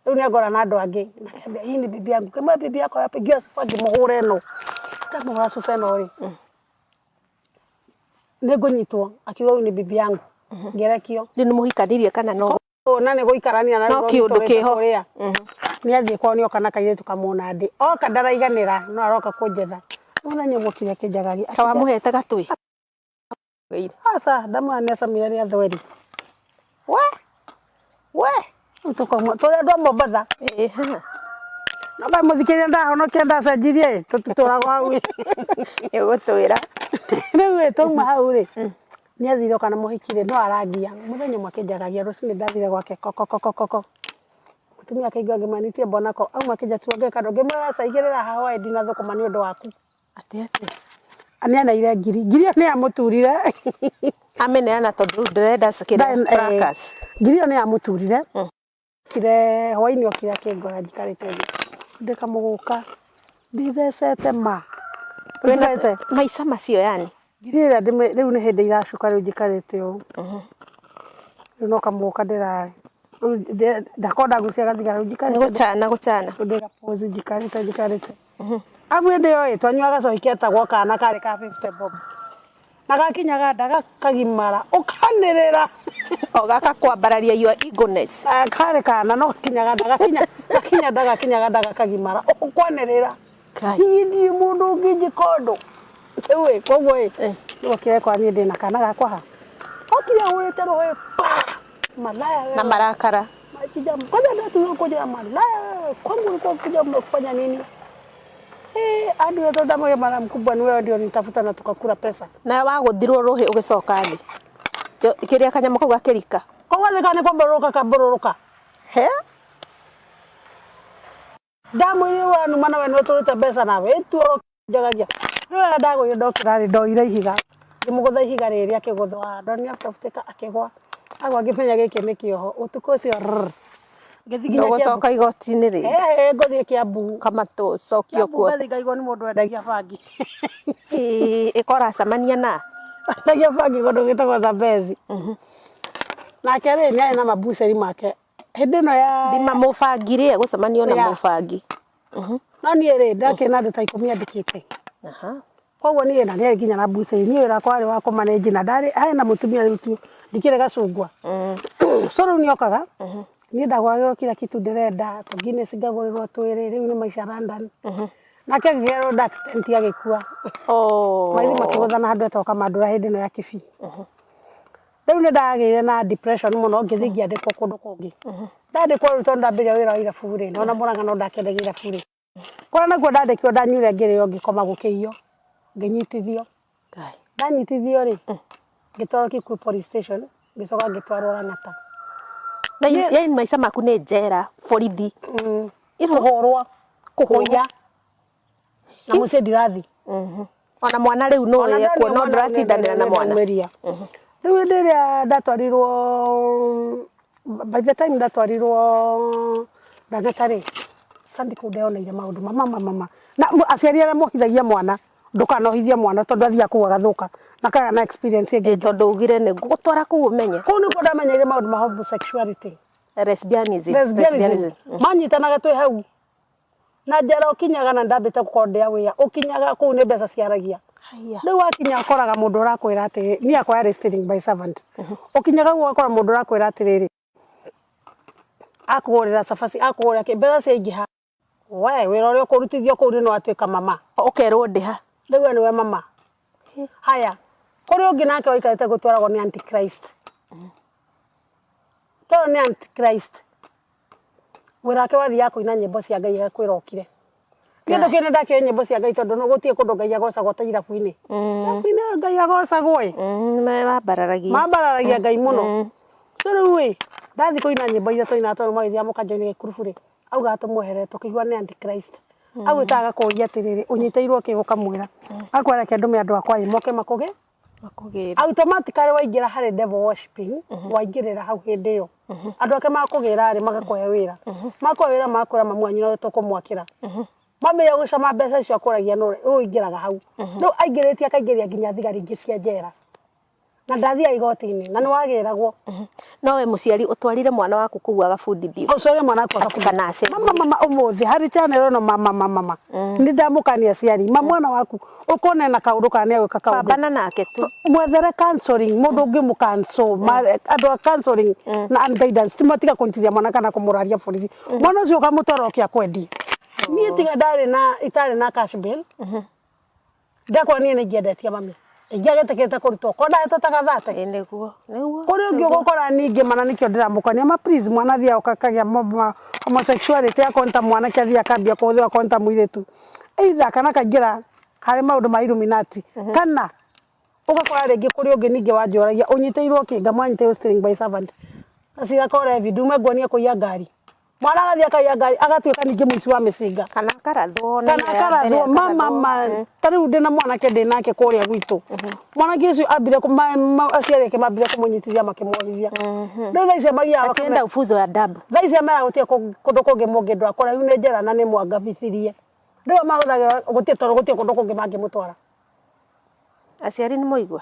rĩu nĩ angora na andũ angĩ nakĩambia hii ni bibi yangu kĩmwe bibi yako yapigiwa cuba ngĩmũhũra ĩno ndamũhũra cuba ĩno rĩ nĩ ngũnyitwo akiuga huyu ni bibi yangu ngĩrekio Rĩu nĩ mũhikanirie kana no na nĩ gũikarania na No rũrũ kĩũndũ rũtũrĩte kĩho. kũrĩa nĩ athiĩ kwao nĩ oka na kairĩtu kamũnandĩ oka ndaraiganĩra no aroka kũnjetha mũthenya ũmwe okire akĩnjagagia ta wamũhete gatwĩ aca ndamwĩra nĩ acamire rĩa thweri we we Rĩu tũkauma tũrĩ andũ a Mombatha Ĩĩ, ha. no kaĩ mũthikĩrĩria ndahonokia ndacenjirie ĩ tũtitũragwo hau ĩ Nĩ ũgũtwĩra rĩu ĩ twauma hau rĩ nĩ athire oka na mũhiki rĩ no arangia mũthenya ũmwe akĩnjagagia rũcinĩ ndathire gwake kokokokoko mũtumia akĩigua ngĩmwĩra mbonako auma akĩnja tuongee kando ngĩmwĩra aca igĩrĩra haha waĩ ndinathũkũma nĩ ũndũ waku atĩ atĩ nĩ aneire ngiri ngiri ĩyo nĩ yamũturire ameneana tondũ rĩu ndĩrenda kĩrĩa fracas. Ngiri ĩyo nĩ yamũturire kire hwainĩ okire akĩngora njikarĩte thĩ ndĩkamũgũka ndithecete ma Wĩna Njikarĩte maica macio yani ngiri ĩrĩa rĩu nĩ hĩndĩ iracuka rĩu njikarĩte ũũ rĩu no kamũgũka ndĩrarĩ rĩu ndakorwo ndagucia gathigara rĩu nĩ njikarĩte gũcana gũcana ndĩra pause njikarĩte njikarĩte abu hĩndĩ ĩyo ĩ twanyuaga gacohi ketagwo kana karĩ ka 50 bob Na gakinyaga nda gakagimara ũkanĩrĩra. O gaka kwambararia your egoness. Ah, karĩ kana no gakinyaga nda gakinya gakinya nda gakinyaga nda gakagimara ũkwanĩrĩra. Kai. Niĩ ndirĩ mũndũ ũngĩnjĩka ũndũ. Rĩu ĩ koguo ĩ rĩu ũkĩrekwa niĩ ndĩna kana gakwa ha okire ahũrĩte rũhĩ pa malaya wewe. Na marakara. Akija kwanza ndio kuja malaya wewe, kwangu ulikuwa kuja kufanya nini? Eh, hadi wewe ndo mwe mara mkubwa ni wewe ndio nitafuta na tukakula pesa. Na wagũthirwo rũhĩ ũgĩcoka thĩ. Kĩrĩa kanyamũ kau gakĩrika. Kwa wathika ni kwambororoka kambororoka. He? Ndamwĩrire ũranuma nawe nĩ ũtũrĩte mbeca nawe ĩtuoro njagagia. Rĩu ndagũire ndokĩra rĩ ndoire ihiga ngĩmũgũtha ihiga rĩrĩ akĩgũthwa ndonire after akĩgwa agwa ngĩmenya gĩkĩ nĩ kĩoho ũtukũ ũcio rrr, ngĩthiĩ nginya Kiambu. Ndũgũcoka igoti-inĩ rĩngĩ. Eh, ngũthiĩ Kiambu. Kamatũ cokio Kiambu kuo. ngathiĩ ngaigwo nĩ mũndũ wendagia bangi. Ĩĩ, ĩkoracemania na Wendagia bangi kũndũ gwĩtagwo Zambezi. Nake rĩ nĩ arĩ na mabuceri make hĩndĩ ĩno ya thima mũbangi rĩ egũcemanio na Yeah. mũbangi. No niĩ rĩ ndakĩrĩ na andũ ta 10 andĩkĩte. Aha. Koguo niĩ na nĩarĩ nginya na buceri niĩ wĩra wakwa warĩ wa kũmanage na ndarĩ harĩ na mũtumia rĩu tu ndikĩrĩ gacungwa. So rĩu nĩokaga niĩ ndagũragĩrwo kila kitu ndĩrenda tũ Guinness ngagũrĩrwo twĩrĩ rĩu nĩ maica London. Nake akĩgerwo nda accident agĩkua. Oh. Magĩthiĩ makĩgũthana handũ hetagwo Kamandũra hĩndĩ ĩno ya Kĩbii. Rĩu nĩ ndagĩire na depression mũno ngĩthiĩ ngĩandĩkwo kũndũ kũngĩ. Ndandĩkwo rĩu tondũ ndambĩrĩria wĩra wa irabu rĩ na ona Mũrang'a no ndakĩendagia irabu rĩ. Kũrĩa nakuo ndandĩkirwo ndanyuire ngĩrĩo ngĩkoma gũkĩiywo ngĩnyitithio. Ngai. Ndanyitithio rĩ ngĩtwarwo Kikuyu police station ngĩcoka ngĩtwarwo Lang'ata. Na yaani maica maku nĩ njera borithi. Kũhũrwo, kũiya na mũciĩ ndirathi. Ona mwana rĩu no Ona ekuo no ndonio mwana ndũratindanĩra na mwana. ndaumĩria. Rĩu hĩndĩ ĩrĩa ndatwarirwo by the time ndatwarirwo Lang'ata rĩ Sunday kũu ndeyoneire maũndũ mama mama mama na aciari arĩa mohithagia mwana ndũkanohithie mwana tondũ athiaga kũu agathuka na kagĩa na experience ĩngĩ. Tondũ ugire nĩ ngũgũtwara kũu ũmenye. Kũu nĩkuo ndamenyeire maũndũ ma homosexuality. Lesbianism. Lesbianism. Manyitanaga twĩ hau na njera ũkinyaga na ndambĩte gũkorwo ndĩ aware ũkinyaga kũu nĩ mbeca ciaragia. Haiya. Rĩu wakinya ũkoraga mũndũ ũrakwĩra atĩrĩ niĩ akwa yarĩ stealing by servant. Ũkinyaga kũu ũgakora mũndũ ũrakwĩra atĩrĩrĩ akũgũrĩra cabaci akũgũrĩra kĩ mbeca ciaingĩha we wĩra ũrĩa ũkũrutithio kũu rĩ nĩ watuĩka mama. Ũkerwo ndĩha. Rĩu we nĩwe mama. Haya kũrĩ ũngĩ nake waikarĩte gũtwaragwo nĩ antichrist. Twarwo nĩ antichrist wĩra wake wathiaga kũina nyĩmbo cia Ngai agakwĩra ũkire. Kĩndũ kĩu nĩndakĩoĩ nyĩmbo cia Ngai tondũ gũtirĩ kũndũ Ngai agocagwo ta irabu-inĩ. Irabu-inĩ Ngai agocagwo ĩ. Mambararagia. Mambararagia Ngai mũno. So rĩu ĩ ndathiĩ kũina nyĩmbo iria twainaga tondũ magĩthiaga mũkanjo-inĩ gĩkurubu rĩ augaga tũmweherere tũkĩigua nĩ antichrist. Agwĩtaga agakũria atĩrĩrĩ ũnyitĩirwo kĩ ũkamwĩra. Akwĩra reke ndũme andũ akwa ĩ moke makũgĩ. Makũgĩre. Automatically waingĩra harĩ devil worshiping waingĩrĩra hau hĩndĩ ĩyo. Andũ ake makũgĩra rĩ magakũhe wĩra. Makũhe wĩra magakwĩra mamu wanyu no tũkũmwakĩra. Mambĩrĩria gũcama mbeca icio akũragia nũ rĩu ũingĩraga hau. Rĩu aingĩrĩtie akaingĩria nginya thigari ingĩ cia njera. Na ndathiaga igoti-inĩ na nĩ wagĩragwo. No we mũciari ũtwarire mwana waku kũu agabundithio. Ũcoge mwana waku Atĩ kana acenjie. Mama mama ũmũthĩ harĩ channel ĩno mama mama mama. Nĩ ndamũkania aciari ma mwana waku ũkona ena kaũndũ kana nĩ egwĩka kaũndũ. Pambana nake tu. Mwethere counseling mũndũ ũngĩ mũ counsel andũ a counseling na and guidance ti matiga kũnyitithia mwana kana kũmũraria borithi. Mwana ũcio ũkamũtwara oke akwendie. Niĩ tiga ndarĩ na itarĩ na cash bail. Ndakora niĩ nĩ ingĩendetie mami. Ingĩagĩtĩkĩrĩte kũrutwo. Korwo ndahetwo ta gathate. Ĩ nĩguo. Nĩguo. Kũrĩ ũngĩ ũgũkora ningĩ mana nĩkĩo ndĩramũkania ma please mwana athiaga akagĩa homosexuality akorwo ta mwanake athiaga akambia kũhũthĩrwo akorwo ta mũirĩtu. Either kana akaingĩra harĩ maũndũ ma Illuminati kana ũgakora rĩngĩ kũrĩ ũngĩ ningĩ wanjũragia ũnyitĩirwo kĩ ngamwĩra nyitĩirwo stealing by servant. Gacira ka ũrevi ndume nguonie kũiya ngari. Mwana agathiĩ akaiya ngari agatuĩka ningĩ mũici wa mĩcinga. Kana akarathwo na Kana ĩyo ya mbere akarathwo mama ma ta rĩu ndĩna mwanake ndĩ nake kũrĩa gwitũ. Mwanake ũcio ambire aciari ake mambire kũmũnyitithia makĩmuohithia. Rĩu thaa ici magiaga Atienda ufunzo ya adabu. thaa ici amera gũtirĩ kũndũ kũngĩ mũngĩndwara kũraihu nĩ njera na nĩ mwangabithirie. Rĩu mahũthagĩra gũtirĩ tondũ gũtirĩ kũndũ kũngĩ mangĩmũtwara. Aciari nĩ moigua.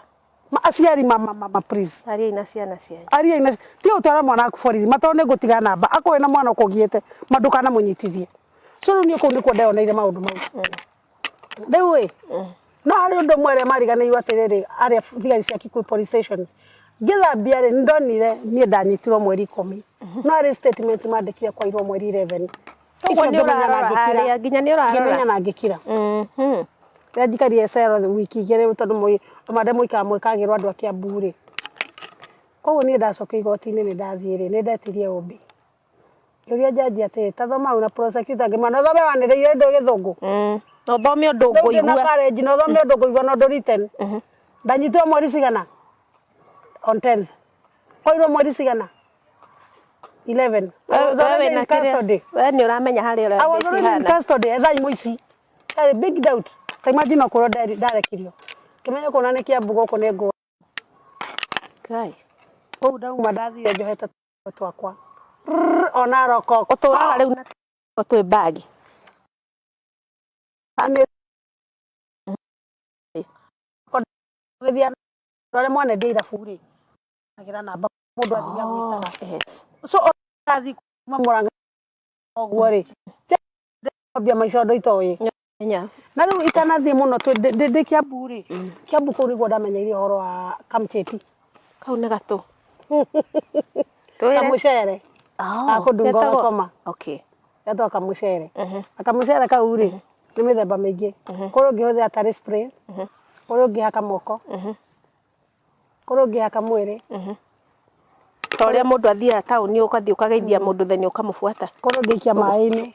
Aciari mama mama please. Ariai na ciana cianyu. Ariai na ti ũtwara mwana waku borithi matorwo nĩ ngũtiga namba akorwo na mwana ũkũgiĩte ma ndũkanamũnyitithie. So rĩu niĩ kũu nĩkuo ndeyoneire maũndũ mau. Rĩu ĩ No harĩ ũndũ ũmwe arĩa mariganĩirwo atĩrĩrĩ, arĩa thigari cia Kikuyu police station ngĩthambia rĩ, nĩndonire niĩ ndanyitirwo mweri 10, no harĩ statement mandĩkire kwairwo mweri 11. Koguo Icio nĩ ngĩmenya na ũrarora ngĩkira. harĩa nginya nĩ ũrarora. Ngĩmenya na ngĩkira. Rĩrĩa njikarire cero wiki 2 tondũ mande mũikara mwĩkagĩrwo andũ a Kiambu rĩ. Koguo niĩ ndacokio igoti-inĩ nĩ ndathiĩ rĩ, nĩ ndetirie OB. Ngĩũria jaji atĩrĩ, ta thoma hau na prosecutor ngĩmwĩra, na ũthome wanĩrĩire ndũĩ gĩthũngũ. Na ũthome ũndũ Rĩu ndĩ na ngũigua. courage na ũthome ũndũ ngũigua na ũndũ written. Ndanyitirwo mweri cigana? On 10th. Koirwo mweri cigana? 11. I was already in custody. We nĩ ũramenya harĩa I was ũrathiĩ already in hana. custody etha imwe ici. Yarĩ big doubt. Ta imagine okorwo ndarekirio. Kĩmenye kuona nĩ Kiambu gũkũ nĩ ngũ. Ngai. Kũu ndauma ndathire njohete twakwa. Rrrr, ona roko. Ũtũraga rĩu na twĩ bagi. Nĩ gũthiĩ arĩa mwanendia irabu rĩ. Agĩra namba mũndũ athiĩ agwĩtaga. Yes. So ndathiĩ kuma Murang'a ũguo rĩ. Ambia maica ũndũ itoĩ. Menya. Na rĩu itanathiĩ mũno ndĩ Kiambu rĩ. Kiambu kũu nĩguo ndamenyeire ũhoro wa kamcheti. Kau nĩ gatũ. Twĩre. Kamũcere. Oh, Gakũndunga getagwo- ũgakoma. Okay. Getagwo kamũcere. Na kamũcere kau rĩ, nĩ mĩthemba mĩingĩ. Kũrĩ ũngĩhũthĩra tarĩ spray, kũrĩ ũngĩhaka moko, kũrĩ ũngĩhaka mwĩrĩ, Ta ũrĩa mũndũ athiaga taũni ũgathiĩ ũkageithia mũndũ then ũkamũbuata. kũrĩ ũngĩikia maĩ-inĩ,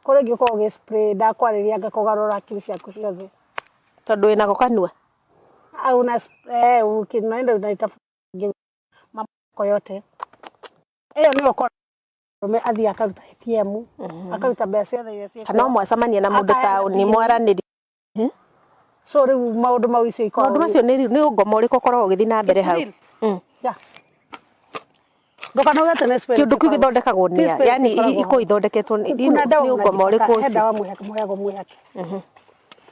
kũrĩ ũngĩ ũkoragwo ũgĩ spray ndakwarĩria ngakũgarũra akili ciaku ciothe. Tondũ wĩnako kanua. Au una spray unaenda unaitafuta mamako yote. Ĩyo nĩyo ũkoraga mũndũrũme athiĩ akaruta ATM, akaruta mbeca ciothe iria ciĩ Kana kuo. mwacemania na mũndũ Akaheana taũni PIN. mwaranĩrie. So rĩu maũndũ mau icio ikoragwo Maũndũ macio nĩ ũngoma ũrĩkũ ũkoragwo ũgĩthiĩ na mbere It's hau? real. Yeah. Ndũkanauge atĩ nĩ spirit Kĩũndũ kĩu ĩkoragwo. gĩthondekagwo Ti nĩ a? spirit Yani ĩkoragwo ikoragwo ithondeketwo nĩ Kuna dawa nĩ ũngoma mnajipaka, ũrĩkũ he ũcio? dawa mũheagwo mwĩhake.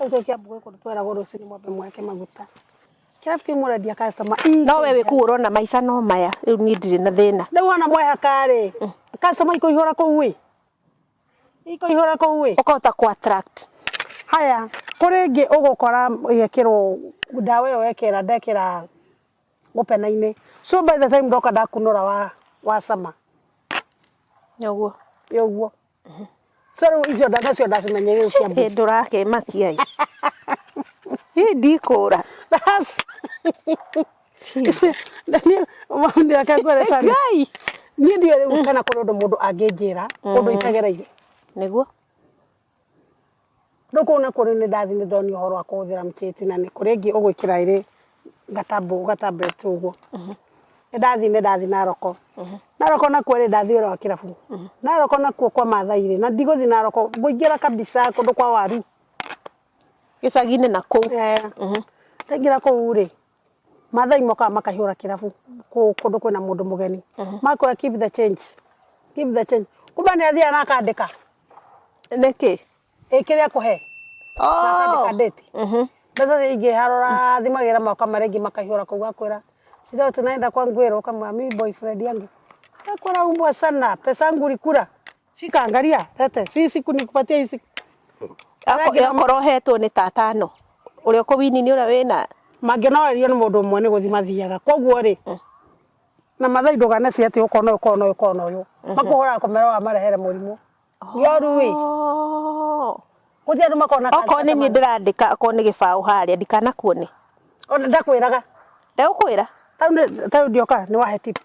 Rĩu twĩ Kiambu gwĩ kũndũ tweragwo rũcinĩ mwambe mwĩhake maguta. Kĩrabu kĩu mũrendia customer No we wĩ kũu ũrona maica no maya rĩu niĩ ndirĩ na thĩna. Rĩu wona mwehaka rĩ, customer ikũihũra kũu ĩ. Ikũihũra kũu ĩ. Ũkahota kũ attract. Haya, kũrĩ ĩngĩ ũgũkora ĩgekĩrwo ndawa ĩyo wekĩra ndekĩra opener-inĩ. So by the time ndoka ndakunũra wa cama. Ũguo. Ĩ ũguo. So rĩu icio nacio ndacimenyeire rĩu Kiambu. Ĩ ndũrakĩmakia ĩ. Ĩ ndikũra. Jesus. Reke ngwĩre Sally. Ngai. Niĩ ndiũĩ rĩu kana kũrĩ ũndũ mũndũ angĩnjĩra ũndũ itagereire. Nĩguo. Rĩu kũu nakuo rĩu nĩ ndathiĩ nĩ ndonio ũhoro wa kũhũthĩra mcheti na nĩ kũrĩ ĩngĩ ũgwĩkĩra ĩrĩ gatablet ũguo. Nĩ ndathiĩ Naroko. Naroko nakuo rĩ ndathiĩ wĩra wa kĩrabu. Naroko nakuo kwa Maathai rĩ na ndigũthiĩ Naroko ngũingĩra kabisa kũndũ kwa waru. Gĩcagi-inĩ na kũu. Ndaingĩra kũu rĩ, Maathai mokaga makaihũra kĩrabu kũndũ kwĩna mũndũ mũgeni. Makwĩra keep the change. Keep the change. Kumbe nĩ athiaga na akandĩka. Nĩkĩ? Ĩ kĩrĩa akũhe. Na akandĩka date. Mbeca ciaingĩha rora thimagĩra moka marĩa ingĩ makaihũra kũu akwĩra si leo tunaenda kwa Ngwĩrũ ũkamwĩra mimi boyfriend yangu. Akwĩra umbwa sana pesa yangu ulikula. Shika angalia lete si siku nikupatia hii siku. Okorwo hetwo nĩ tatano ũrĩa ũkũwini nĩ ũrĩa wĩna Mangĩnorerio nĩ mũndũ ũmwe nĩ gũthiĩ mathiaga. Koguo rĩ na Maathai ndũkanecirie atĩ ũkona ũyũ ũkona ũyũ ũkona ũyũ. Makũhũraga kũmera wamarehere mũrimũ. Nĩ oru ĩ. Gũtirĩ andũ makoragwo na Okorwo nĩ niĩ ndĩrandĩka okorwo nĩ gĩbaũ harĩa ndikanakuone. Ona ndakwĩraga. Ndegũkwĩra? Tarĩu ndioka nĩ wahe tip.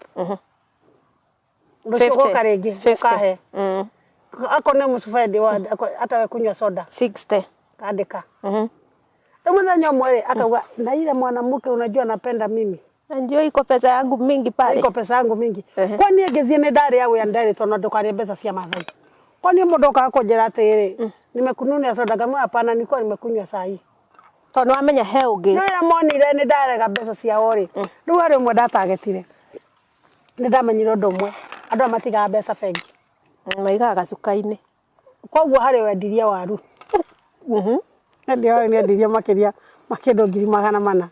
Rũciũ ũgoka rĩngĩ ũkahe. Akorwo nĩ mũcubendi hata we kunywa soda. 60. Kandĩka. Rĩu mũthenya ũmwe rĩ akauga na ile mwanamke unajua napenda mimi. Na njio iko pesa yangu mingi pale. Iko pesa yangu mingi. Kwa niĩ ngĩthiĩ nĩ ndarĩ aware nderĩtwo no ndũkarĩe mbeca cia Maathai. Kwa niĩ mũndũ okaga kũnjĩra atĩrĩrĩ, nimekununia soda ngamwĩra hapana nilikuwa nimekunywa saa hii. Tondũ nĩ wamenya he ũngĩ. No rĩrĩa monire nĩ ndarega mbeca ciao rĩ, rĩu harĩ ũmwe ndatagetire. Nĩ ndamenyire ũndũ ũmwe, andũ aya matigaga mbeca bengi. Maigaga gacuka-inĩ. Koguo harĩ wendirie waru. Endia waru nĩ endirie makĩria ma kĩndũ 400,000.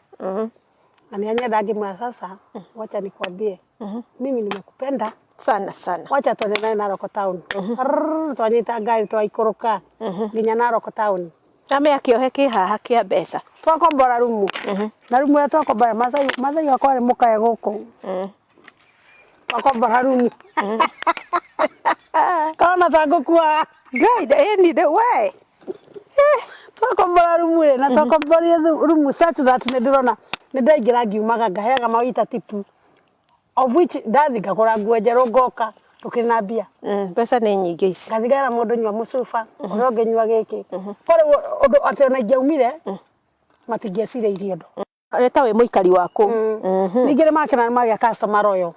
Na nĩ anyenda ngĩmwĩra sasa, wacha nikwambie. Mimi nimekupenda Sana sana. Wacha twende naye Narok town. Rrrr, twanyita ngari twaikũrũka nginya Narok town. Na kĩohe kĩ haha kĩa mbeca. Twakombora rumu na rumu ĩrĩa twakombora, Mathai wakwa arĩ mũkae gũkũ. Twakombora rumu kaona ta ngũkua. Ngai, ĩni we. Twakombora rumu ĩ na twakomborie rumu such that nĩ ndĩrona nĩ ndaingĩra ngiumaga ngaheaga mawita tipu, of which ndathi ngagũra nguo njerũ, ngoka tũkĩrĩ na mbia. Mbeca nĩ nyingĩ ici. Ngathi ngera mũndũ, nyua mũcuba ũrĩa ũngĩ, nyua gĩkĩ. Ko rĩu ũndũ atĩ ona ingĩaumire matingĩecirĩirie ũndũ. Nĩ ta wĩ mũikari wa kũu. Ningĩ nĩ makena nĩ magĩa customer loyal.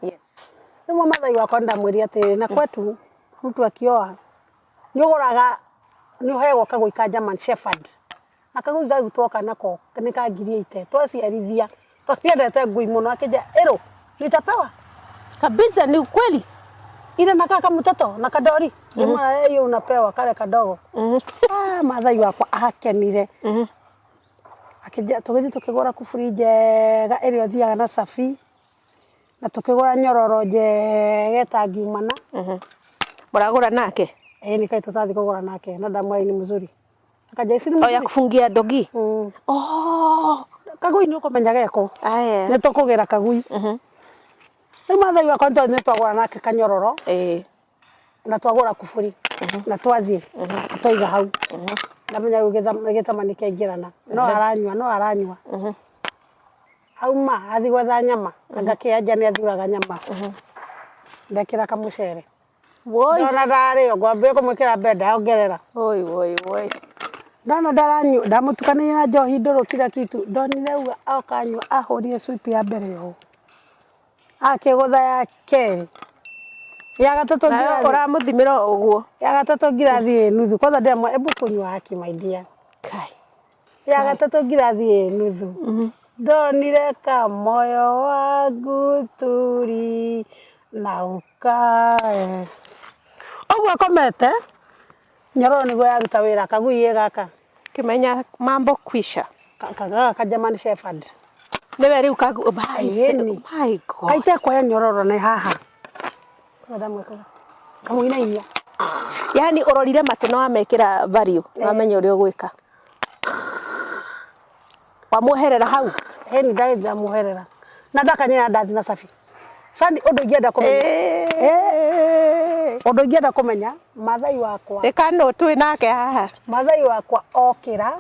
Rĩmwe Mathai wakwa ndamwĩrire atĩrĩrĩ, na kwetu mtu akioa nĩ ũgũraga, nĩ ũheagwo kagui ka German Shepherd, na kagui kau twoka nako nĩ ka 80,000 twaciarithia, tondũ nĩendete ngui mũno. Akĩnjĩra, ĩrũ nitapewa. Kabisa, ni ukweli. Ile na kaka mtoto na kadori ngĩmwĩra, hiyo unapewa kale kadogo. Ah, Mathai wakwa akenire. Akĩnjĩra tũgĩthiĩ tũkĩgũra kuburi njega ĩrĩa ũthiaga na cabi, na tũkĩgũra nyororo njega ĩtangiumana. Mũragũra nake? Ĩĩ, nĩ kaĩ tũtathiĩ kũgũra nake, na ndamwĩra ni mzuri, akaja ici ni O ya mzuri. Kufungia dogi. Mm. Oh. Kagui nĩ ũkũmenya geko. Aya. Nĩ tũkũgĩra kagui. Rĩu Mathai wakwa nĩ twagũra nake kanyororo na twagũra kuburi na twathiĩ twaiga hau, ndamenya rĩu gĩtama nĩ kĩaingĩrana, no aranyua, no aranyua. Auma athiĩ gwetha nyama, anga kĩanja nĩ athuraga nyama, ndekĩra kamũcere. Woi. Ndona ndarĩo ngwambia kũmwĩkĩra mbenda ongerera. Woi woi woi. Ndona ndaranyua, ndamũtukanirie na njohi ndũrũ kila kitu, ndonire uga okanyua, ahũrire sweep ya mbere ũũ, akĩgũtha ya kerĩ, ya gatatũ Nawe ngirathi. ũramũthimĩra o ũguo. Ya gatatũ ngirathi ĩ nuthu. Kwanza ndĩramwa, ebu kunywa haki, my dear. Kai. Ya gatatũ ngirathi ĩ nuthu, ndonire kamoyo wangu turi na ukae ũguo akomete, nyororo nĩguo yaruta wĩra, kagui ĩ gaka. Kimenya mambo kwisha. Gaka ka German Shepherd. Nĩwe rĩu kagu my, Ĩni. my God. Kaite kuoya nyororo nĩ haha. Kwanza ndamwĩkaga kamũinainia. Yani ũrorire matũ na wamekĩra value, wamenya ũrĩa ũgwĩka. Wamwoherera hau. Heni ndamwoherera na ndakanyera ndathi na cabi sani. Ũndũ ingĩenda kũmenya, ũndũ ingĩenda kũmenya, Mathai wakwa Ĩka no twĩ nake haha. Mathai wakwa okĩra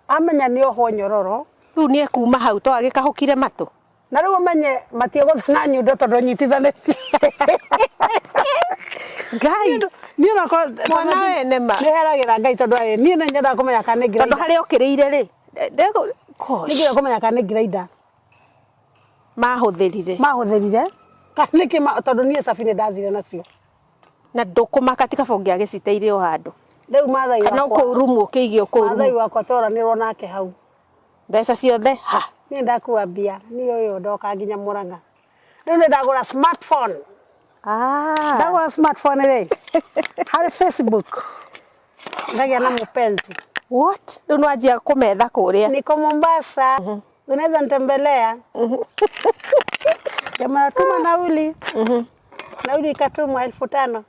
amenya nĩ ohwo nyororo. Rĩu nĩ ekuma hau to agĩkahũkire matũ. Na rĩu ũmenye matiegũtha na nyundo tondũ nyitithanĩtie. Ngai. Niĩ onakwa Mwana wene ma. nĩ heragĩra Ngai tondũ niĩ nĩ nyendaga kũmenya kana nĩ Tondũ ngiraida. harĩa ũkĩrĩire rĩ, Nĩ ngĩenda kũmenya kana nĩ ngiraida. Mahũthĩrire. Mahũthĩrire kana nĩkĩ tondũ niĩ cabi nĩ ndathire nacio. Na ndũkũmaka ti kaba ũngĩagĩciteire o handũ. Rĩu Mathai Kana wakwa kũu rumu ũkĩige o kũu Mathai rumu. wakwa tworanĩrwo nake hau. Mbeca ciothe ha. Niĩ ndakua mbia, niĩ ũyũ ndoka nginya Mũrang'a, rĩu nĩ ndagũra smartphone. Ah. Ndagũra smartphone rĩ, harĩ Facebook ngagĩa na mũpenzi. What? Rĩu nĩwanjia kũmetha kũrĩa. Niko Mombasa, unaweza nitembelea? Jamaa, tuma nauli. Nauli ikatumwa 5,000.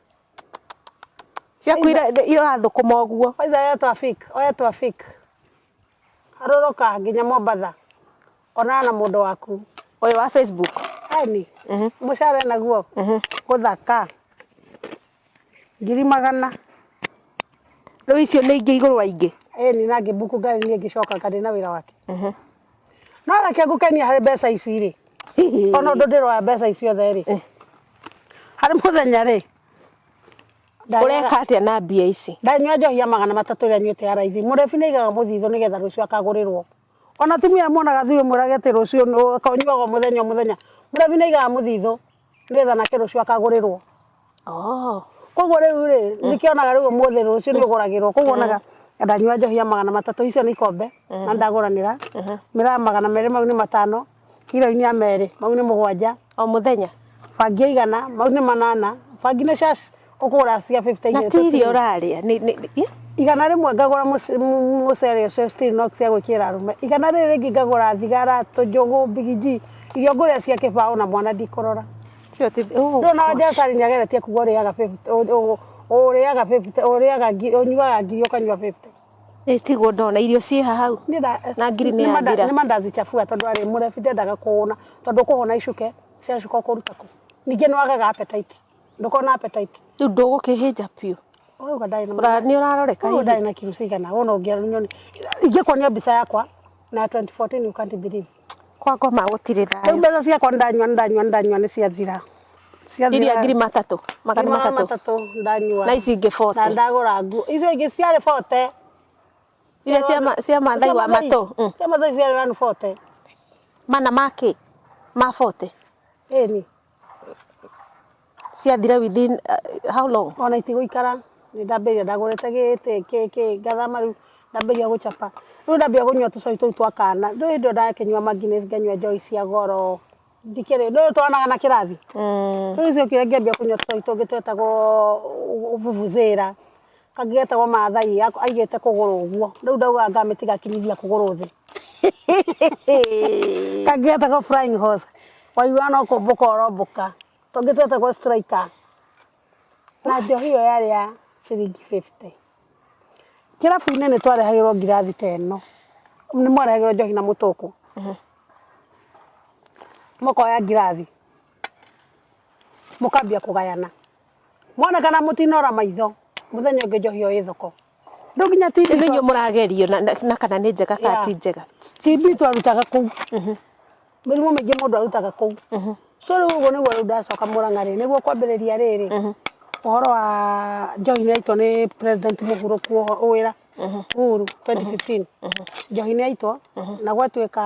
Ciaku irathũkũma ũguo. Faiza, oya twafik, oya twafik, harũrũka nginya Mombatha, onana na mũndũ waku. Ũyũ wa Facebook. Ani mũcara naguo gũthaka 100,000. Rĩu icio nĩ ingĩ igũrũ wa ingĩ. Ĩni, na ngĩmbuku ngari niĩ ngĩcoka ngarĩ na wĩra wake. No reke ngũkenia harĩ mbeca ici rĩ, ona ũndũ ndĩroya mbeca ici othe rĩ, harĩ mũthenya rĩ Ũreka atĩa na mbia ici? Ndanyua njohi ya 300 ĩrĩa nyuĩte ya raithi. Mũrebi nĩ aigaga mũthithũ nĩgetha rũciũ akagũrĩrwo. Ona atumia monaga thirĩ mwĩrage atĩ rũciũ ũnyuaga o mũthenya o mũthenya. Mũrebi nĩ aigaga mũthithũ nĩgetha nake rũciũ akagũrĩrwo. Oh. Koguo rĩu rĩ, nĩkĩonaga rĩu ũmũthĩ rũciũ nĩ ũgũragĩrwo. Koguo onaga ndanyua njohi ya 300, icio nĩ ikombe na ndagũranĩra mĩraa 200, mau nĩ 5, kiroini ya 2, mau nĩ 7. O mũthenya. Bangi ya 100, mau nĩ 8, bangi nĩ cash ũkũgũra cia 50. Na ti irio ũrarĩa. Nĩ 100 ngagũra mũcere ũcio Stilnox cia gwĩkĩra arũme, 100 rĩrĩ rĩngĩ ngagũra thigara, tũnjũgũ, mbigiji, irio ngũrĩa cia kĩbaũ na mwana ndikũrora. Cio ti oh, Rĩu na Jesari nĩageretie kuga ũrĩaga 50, ũrĩaga 50, ũrĩaga ngiri, ũnyuaga ngiri, ũkanyua 50. Ĩ tiguo ndona irio ciĩ hau. Niĩ Na ngiri nĩ yathira. Nĩ mandazi chafua tondũ arĩ mũrebi ndendaga kũhũna, tondũ kũhũna icuke ciacuka ũkũruta kũ? Ningĩ nĩ wagaga appetite, ndũkoragwo na appetite. Rĩu ndũgũkĩhĩnja biũ. Ũrauga ndarĩ na Nĩ ũraroreka hihi? Ndarĩ na kiro cigana wona ũngĩnyoni ingĩkuonia mbica yakwa na 2014, you can't believe. Kwa ngoma gũtirĩ Rĩu thayũ. mbeca ciakwa ndanyua, ndanyua, ndanyua, nĩ ciathira. Ciathira. Iria 3,000, magana Ngiri matatũ. 300 ndanyua. Na ici ingĩ Na 40. ndagũra nguo icio ingĩ ciarĩ 40. Iria cia Mathai wa matũ. Cia Mathai ciarĩ 140. Mana makĩ? Ma 40. Ĩni. Ciathira within how long? Ona itigũikara, nĩ ndambĩrĩria ndagũrĩte gĩtĩ kĩ ngathama, rĩu ndambĩrĩria gũchapa, rĩu ndambia kũnyua tũcai tũu twa kana. Rĩu hĩndĩ ĩyo ndakĩnyua ma Guinness, nganyua njohi cia goro, ndikĩrĩ rĩu twaranaga na kĩrathi. Rĩu ciokire ngĩambia kũnyua tũcai tũngĩ twetagwo vuvuzela, kangĩ getagwo Mathai aigĩte kũgũrũ ũguo, rĩu ndaugaga ngamĩtiga akinyithia kũgũrũ thĩ. Kangĩ getagwo flying horse, waiguaga no kũmbũka ũrombũka. Tũngĩ twetagwo striker. Na njohi ĩyo yarĩ ya ciringi 50. Kĩrabu-inĩ nĩ twarehagĩrwo ngirathi ta ĩno, nĩ mwarehagĩrwo njohi na mũtũkũ, mũkoya ngirathi mũkambia kũgayana, mwona kana mũtinora maitho, mũthenya ũngĩ njohi ĩyo ĩ thoko. Rĩu nginya TB Rĩu inyuĩ mũragerio na kana nĩ njega kana ti njega. TB twarutaga kũu, mĩrimũ mĩingĩ mũndũ arutaga kũu. So rĩu ũguo nĩguo rĩu ndacoka Mũrang'a rĩ, nĩguo kwambĩrĩria rĩrĩ ũhoro wa njohi nĩ yaitwo nĩ President mũhurũku wĩra Uhuru 2015. Njohi nĩ yaitwo na gwatuĩka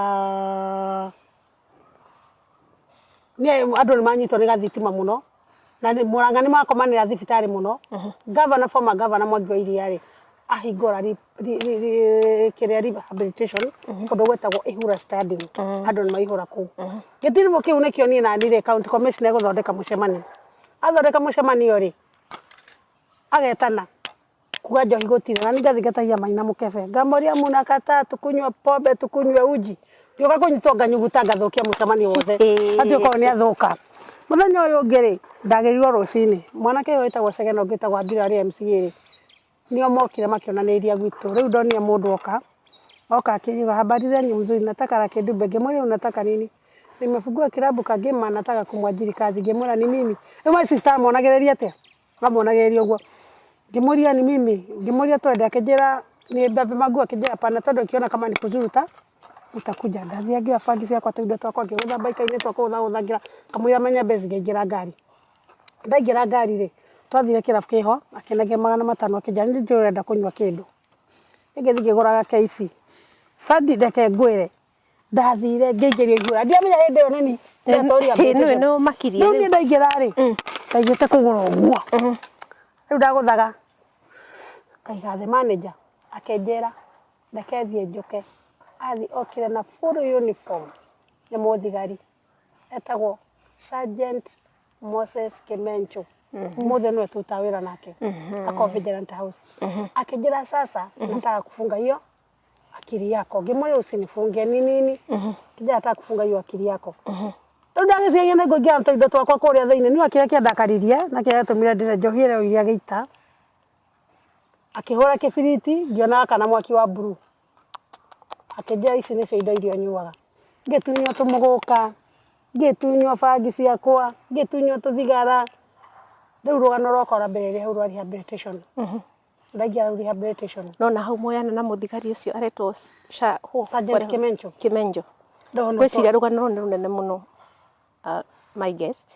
nĩ andũ nĩ manyitwo nĩ gathitima mũno, na Mũrang'a nĩ makomanĩra thibitarĩ mũno. Governor, former governor Mwangi wa Iria rĩ, ahingũra kĩrĩa rehabilitation kũndũ gwetagwo Ihura Stadium, andũ nĩ maihũra kũu. Gĩtiribũ kĩu nĩkĩo niĩ na niĩ rĩ, county commissioner egũthondeka mũcemanio, athondeka mũcemanio rĩ, agetana kuga njohi gũtirĩ, na niĩ ngathiĩ ngatahia maina mũkebe, ngamoria, "Mnakataa tukunywe pombe, tukunywe uji?" Ngĩũka kũnyitwo, nganyuguta, ngathũkia mũcemanio wothe, atĩ okorwo nĩ athũka. Mũthenya ũyũ ũngĩ rĩ, ndagĩrirwo rũcinĩ, mwanake ũyũ wĩtagwo Cegena, ũngĩ wĩtagwo Ambira arĩ MCA rĩ, nĩo mokire makĩonanĩria gwitũ. Rĩu ndonire mũndũ oka oka akĩnjuga, "Habari zenyu?" "Mzuri." "Nataka Lucky Dube." Ngĩmwĩra, "Unataka nini?" "Nimefungua kilabu Kagema, nataka kumwajiri kazi." Ngĩmwĩra, "Ni mimi." Rĩu my sister amonagĩrĩria atĩa, amonagĩrĩria ũguo. Ngĩmũria, "Ni mimi." Ngĩmũria, "Twende?" Akĩnjĩra ni mbembe mangu, akĩnjĩra, "Pana, twende, ukiona kama ni kuzuri utakuja." Ndathiĩ ngĩoya bangi ciakwa, tũindo twakwa, ngĩgũtha mbaika-inĩ twakũgũthagũtha, ngĩra kamũira menye mbeca, ngĩingĩra ngari. Ndaingĩra ngari rĩ, twathire kĩrabu kĩho, akĩnengera 500, akĩnjĩra, "Nĩ njũĩ ũrenda kũnyua kĩndũ." Ngĩthiĩ ngĩgũraga KC Sandi. Reke ngwĩre, ndathire ngĩingĩrio ihura, ndiamenya hĩndĩ ĩyo nĩni ndetwo. Nĩ nĩ ũmakirie. Rĩu niĩ ndaingĩra rĩ, ndaigĩte kũgũrũ ũguo, rĩu ndagũthaga ngaiga thĩ. Manager akĩnjĩra reke thiĩ njũke. Athi okire na full uniform, nĩ mũthigari etagwo Sergeant Moses Kimencho, ũmũthĩ nĩwe tũrutaga wĩra nake ako Vigilante House. Akĩnjĩra, "Sasa nataka kufunga hiyo akili yako." Ngĩmwĩra, "Usinifunge, ni nini?" Akĩnjĩra, "Nataka kufunga hiyo akili yako." Rĩu ndagĩciria nĩ ngũingĩra na tũindo twakwa kũrĩa thĩinĩ niĩ, kĩrĩa kĩandakaririe na kĩrĩa gĩatũmire ndĩre njohi ĩrĩa oire agĩita, akĩhũra kĩbiriti, ngĩona kana mwaki wa blue. Akĩnjĩra, "Ici nĩcio indo iria ũnyuaga." Ngĩtunywo tũmũgũka, ngĩtunywo bangi ciakwa, ngĩtunywo tũthigara. Rĩu rũgano rwakwa rwambĩrĩria hau rwa rehabilitation, ndaingĩra rĩu rehabilitation. No na hau moyana na mũthigari ũcio aretwo Sergeant Kimencho. Kimenjo. Ndona. Ngwĩciria rũgano rũrũ nĩ rũnene mũno, my guest,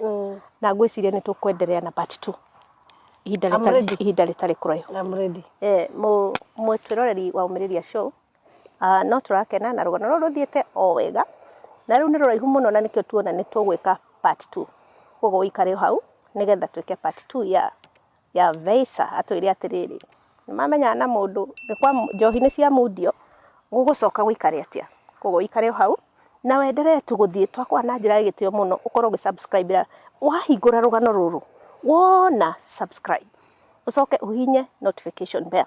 na ngwĩciria nĩ tũkwenderea na part 2 ihinda I'm ready. Ihinda rĩtarĩ kũraihu. I'm ready. Mwĩtwĩroreri wa Ũmĩrĩria Show, no tũrakena na rũgano rũrũ rũthiĩte o wega, na rĩu nĩ rũraihu mũno, na nĩkĩo tuona nĩ tũgwĩka part 2. Koguo ũikare o hau nĩgetha twĩke part 2 ya Veisa. Atwĩre atĩrĩrĩ, nĩ mamenyana na mũndũ nĩ kwa njohi nĩ cia mundio, gũgũcoka gũikare atĩa. Koguo ũikare o hau na wenderee tu gũthiĩ twakwa na njĩra ya gĩtĩo mũno, ũkorwo ũgĩ-subscribe wahingũra rũgano rũrũ, wona subscribe, ũcoke ũhinye notification bell,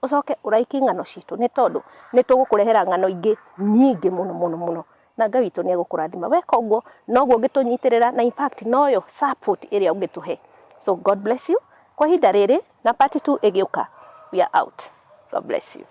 ũcoke ũraiki ng'ano citũ, nĩ tondũ nĩ tũgũkũrehera ng'ano ingĩ nyingĩ mũno mũno mũno, na Ngai witũ nĩ egũkũrathima. Weka ũguo noguo ũngĩtũnyitĩrĩra, na in fact noyo support ĩrĩa ũngĩtũhe. So God bless you kwa ihinda rĩrĩ, na part 2 ĩgĩũka. We are out. God bless you.